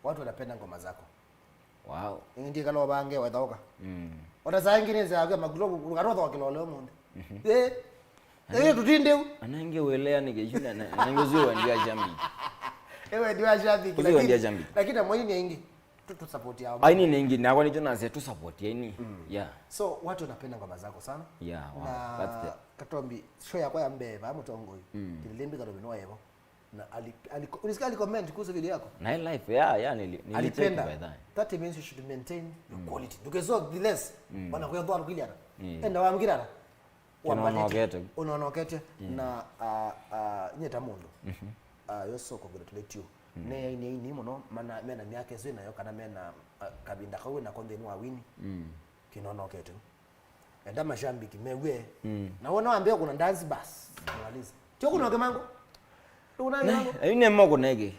Watu wanapenda ngoma zako. Wow. Ĩngĩ ndikala ũvange wethaũka. Mm. Ona saa ĩngĩ nĩnzĩa kwĩa makulo, ũkarothoa Kĩlole ũmũnthĩ. Mhm. Eh. Eh, tũtindĩu. Anange weleanike yu na, na, anange uziwe ndia jambi. Ewe ndio jambi. Uziwe ndia jambi. Lakini na mwaini ĩngĩ. Tu, tu support yao. Aini nĩ ĩngĩ, nakwa nĩkyo nasya tu support aini. Mm. Yeah. So, watu wanapenda ngoma zako sana. Yeah, wow. Na that's the Katombi, show yakwa ya mbee vaa Mũtongoi. Mm. Kĩlĩlĩmbĩ Katombi no evo. Na ali, ali, ulisikia ali comment kuhusu video yako? Na hii life, yeah, yeah, nili, nili alipenda check by that. That means you should maintain your, mm, quality. Because of the less, mm, wana kwa dhwaro kiliana. Mm. Enda wa mkirara. Kĩnonokete. Ũnonokete. Mm. Na, ah, ah, nye ta mũndũ. Mhm. Ah, yo so congratulate you. Mm. Ne aini aini mũno, mana, mena myaka ĩsu nayo, kana mena, ah, kavinda kau nako nthĩnĩ wa wini. Mm. Kĩnonokete. Enda mashabiki mew'e. Mm. Na wona wambia kuna dance bus. Maliza. Tio kuna kimango. Kuna kimango. Ayu ne moko neke.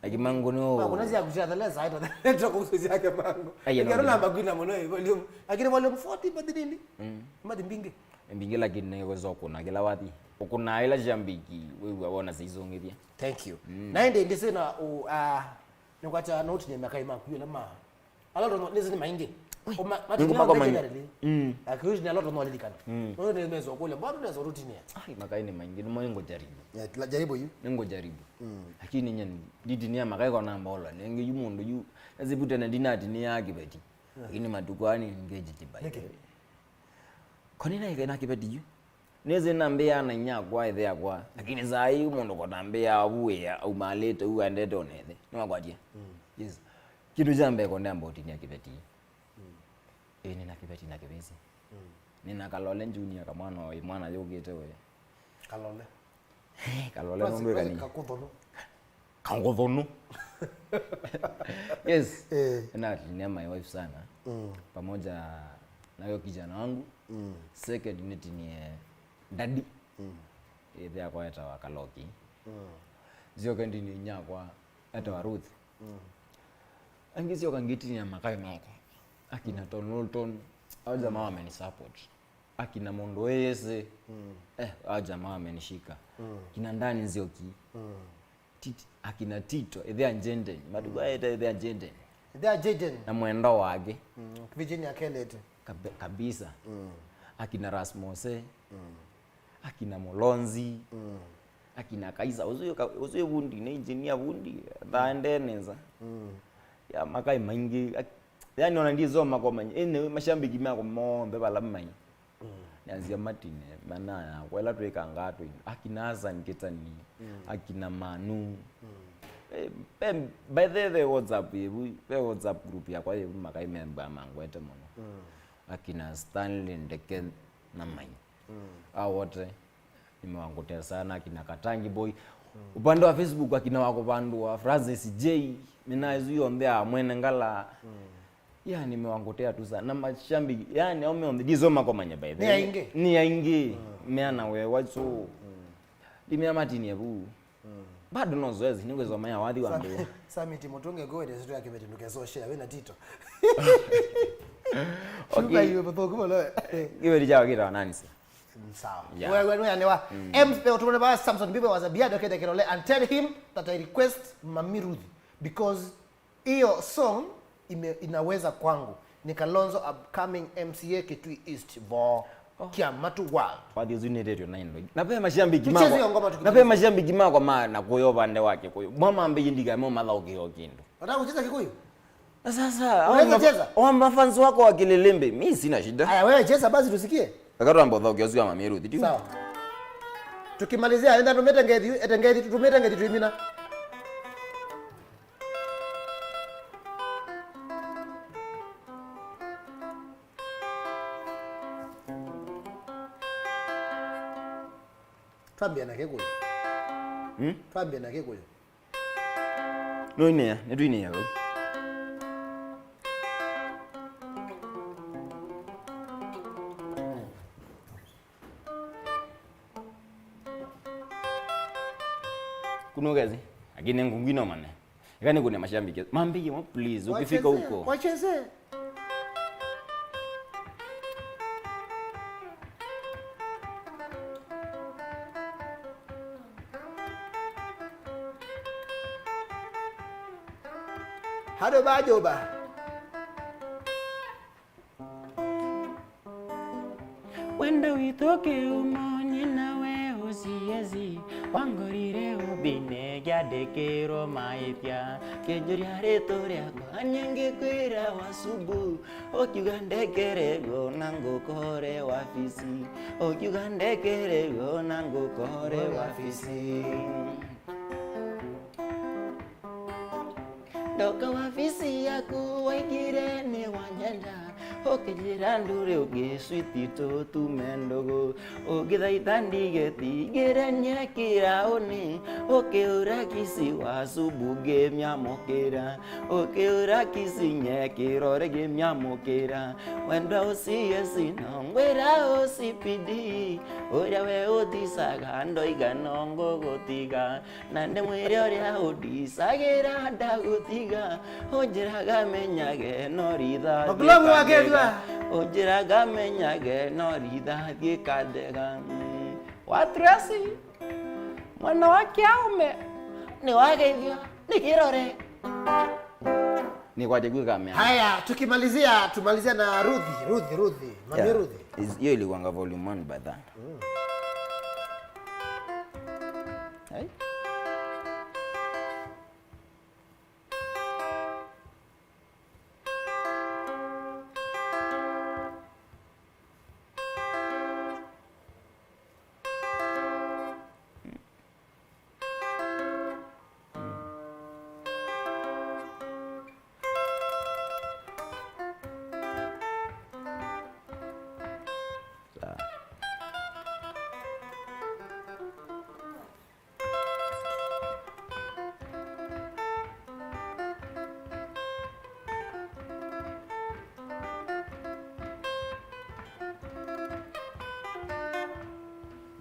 Akimango no. Kuna sia kusia tele sa ita tele toko kusia kimango. Aye, no, namba kwina muno volume. Akire volume forty but nini? Mm. Mati mbingi. Mbingi lakini ne kwezo kuna kila wati. Ukuna ila shabiki wewe wona sizongithia. Thank you. Mm. Na ende ndisina u ah Nĩkwatya no ũtinĩe makai maku ĩla ma. Ala ũtonya, nĩsĩ nĩ maingĩ. Ui, o ma-, nĩngũmakwa maingĩ. Generally. Mm. Lakini ũtinĩa ala ũtonya ũlilikana. Mm. No nĩ mesa ũkũlya, mbona nesa ũtũtinĩa? Ai, makai nĩ maingĩ, nĩmo nĩngũjaribu. Yeah, la jaribu yu. Nĩngũjaribu. Mm. Lakini nye nditinĩa makai kwa namba ola. Nenge yu mũndũ yu, nĩsĩ vute na ndinatinĩa kĩveti. Yeah. Lakini matukũ ani ngejijibai. Nĩkĩ? Kwa nini naika na kĩveti yu? Nĩsĩ nambĩaa na inyakwa, ĩthe yakwa. Lakini saa hii mũndũ kũtambĩaa vu ĩa, aumaalĩte u aendete ona ĩthe. Nĩwakwatie? Mm. Yes. Kĩndũ kya mbee ko ndamba ũtinia kĩveti. Mm. Ĩĩ, nĩna kĩveti na kĩvĩsĩ. Mm. Nĩna Kalole Junior kamwana oi, mwana yũkĩte we. Kalole. Kalole. Basi, nũndũ basi ĩkani. Kakũthũnũ. Kangũthũnũ. Yes. Eh. Natinia my wife sana. Mm. Pamoja na huyo kijana wangu. Mm. Second nitinie daddy. Mm. Ĩthe yakwa etawa Kaloki. Mm. Nzioke ndinie inyakwa etawa Ruth. Mm. Angĩ sioka ngitinia makai makwa. Akina Ton Lolton. Au jamaa wamenisupport. Akina mũndũ wĩsĩ. Mm. Eh, au jamaa wamenishika. Mm. Kina Ndani Nzioki. Mm. Tit-, akina Tito, ĩthe a Jenden. Matukũ aya ĩta ĩthe a Jenden. Ĩthe a Jenden. Na mwendwa wake. Mm, Virginia Kenneth. Kabe-, kabisa. Mm. Akina Rasmose. Mm. Akina Mulonzi. Mm. Akina Kaisa. Ũsu yu ka-, ũsu yu vundi, nĩ engineer vundi. Thaende nesa. Mm. Ya makai maingĩ. Ak-, yani ona ndizoma kwa manyi. Ene mashabiki mako monthe vala mai. Mm. Nĩanzia matine, mana yakwa, ĩla twĩkangaa twĩ, akina Hassan Kitani, mm, akina Manu. Mm. Eh, pe-, by the way, WhatsApp ĩvu, ve WhatsApp group yakwa ĩvu, makai memba mangwete mũno. Mm. Akina Stanley Ndeke na mai. Mm. Ao wote, nĩmewangũtea sana, akina Katangi Boy. Mm. Upande wa Facebook, akina Wakũvandũa, Francis J, mina ĩsu yonthe ya Mwene Ngala. Mm. Ya, nimewangũtea tu sana. Na mashabiki, yani, aume onthe, ndizoma kwa manya by the way. Nĩ aingĩ? Nĩ aingĩ. Mm. Meana wewa so. Mm. Ndimea matini ya vuu. Mm. Bado no zoezi, nĩngwĩsoma ya wathi wa mbee. Samiti mũtũnge kwĩwete sitũ ya kĩveti ndũkeso share, wĩna Tito. Okay. Shuka iwe mũthũku mũno. Kĩveti chao kĩtawa nani sasa? Mm, sawa. Yeah. Wewe, wewe, wewe, mm. Em, eh, utumone ba Samson Bibe was a beard, okay, the Kelole, and tell him that I request Mami Ruth because hiyo song ime-, inaweza kwangu. Ni Kalonzo upcoming M C A Kitui East vo. Oh. Kiamatu World. Wathi ũsu nĩtetwe na ĩndo. Na ve mashabiki makwa. Tucheze hiyo ngoma tuki-, na ve mashabiki makwa ma na kũyo vande wake kũyo. Mama ambe yindika mo mathaũkĩo kĩndũ. Wataka kucheza Kikuyu? Na sasa, unaweza cheza? Hao mafans wako wa Kililimbi, mi sina shida. Aya, wewe cheza basi tusikie. Wakati ambao thao kiasi kama Mami Ruth, ndio. Sawa. Tukimalizia, enda tumete ngethi, ete ngethi, tumete ngethi tuimina. Twambie na Kikuyu. Hmm? Twambie na Kikuyu. Nũinĩa, nĩtũinĩa vau. Kunũkezi, lakini ngungwi no mane. Eka nĩkũne mashabiki. Mambĩie mo, please, ukifika huko. Wacheze, wacheze. Hado bajoba. Wendo witũ kĩumo nyina we ũsiesi, wangorire ũbine kĩandĩkĩrwo maĩthya, kĩnjũria rĩtũ rĩakwa nyingĩ kwĩra wasubu, ũkiuga ndekererwo na ngũkore wafisi, ũkiuga ndekererwo na ngũkore wafisi. Ndoka wafisi yaku waigire nĩ wanyenda, Ũkĩlĩra ndũrĩ ũngĩ switi tũtume ndũgũ. Ũkĩthaitha ndigeti ngĩrenie kĩraũnĩ. Ũkĩũra kisi wa subu ngĩmyamũkĩra. Ũkĩũra kisi nye kĩrore ngĩmyamũkĩra. Wenda ũsiesi no ngwĩra ũsipidi. Ũrĩa we ũtisaga ndoiga no ngũgũtiga. Na ndĩmwĩre ũrĩa ũndisagĩra ndagũtiga, ũnjĩraga menyage no ritha Makulomu wakethwa. Ũnjĩraga menyage no ritha thiĩ kandega. Mm. Watresi, mwana wa kĩaume, nĩwageithio nĩ kĩrore. Nĩkwatĩ kwĩka mea. Haya, tukimalizia, tumalizia na Ruthi, Ruthi, Ruthi. Mami Yeah. Ruthi. Is-, hiyo ilikuwanga volume one by then. Mm. Hey.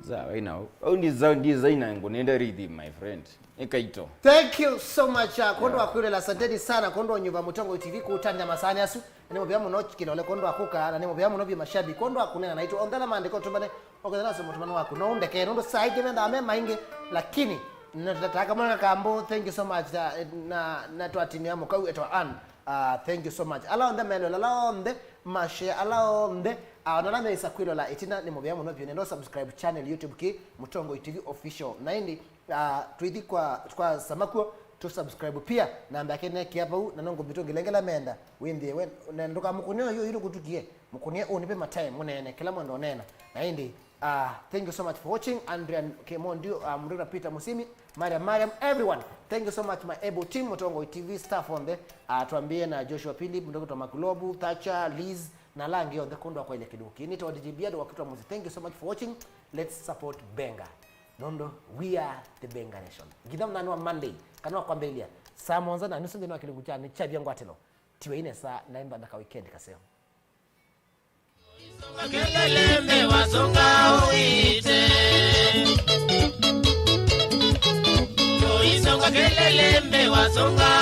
Sawa, ina. Au ndi za, ndi za ina ngunenda rhythm, my friend. Ikaito. Thank you so much, uh, kwondũ wa kwĩloela, asanteni sana kwondũ wa nyuva Mũtongoi T V kũtandĩa masaani asu. Na nĩ mũvea mũno Kĩlole kwondũ wa kũka, na nĩ mũvea mũno vyũ mashabiki kwondũ wa kũneena naitũ. Onthe ala maandĩka ũtũmane, okethela nĩ mũtũmani waku, no ũndekee, nũndũ saa ingĩ mendaa me maingĩ, lakini nĩtũtataa kamwe na kakambo. Thank you so much, uh, na, na twatinĩa mũkau etwa Ann. Uh, thank you so much. Ala onthe meloela, ala onthe mashare, ala onthe, uh, ona ala meĩsa kwĩloela ĩtina, nĩ mũvea mũno vyũ. Nenda subscribe channel YouTube kĩ Mũtongoi T V Official. Na ĩndĩ, uh, tũithi kwa, kwa samakuo, tu subscribe pia. Namba yake nekĩa vau, na no ngũmbitũ ngilengela menda. Wĩnthĩe we, na ndũkamũkũnĩe ũyũ, ũyũ nĩkũtukie. Mũkũnĩe ũũ nĩve matae mũneene, kĩla mwenda ũneena. Na ĩndĩ, uh, thank you so much for watching. Andrea Kemondio, uh, Mundura Peter Musimi, Mariam, Mariam, everyone. Thank you so much, my able team, Mũtongoi T V staff onthe. Uh, twambie na Joshua Philip, Doctor Makulobu, Thatcher, Liz, na ala angĩ onthe kwondũ wa kwaĩlya kĩndũ kĩĩ. Nĩ Todd Jibiado wa Kitwa Musi. Thank you so much for watching. Let's support Benga. Nũndũ we are the Benga Nation. Nginya mũthenya wa Monday, kana wa kwambĩlĩlya, saa mũonza na nusu nthĩnĩ wa kĩlungu kya Nĩ Kyavya Ngwatĩlo. Tiwa inesa na imba na ka weekend kaseo. Kelele mbe wasonga uite. Yo isonga kelele mbe wasonga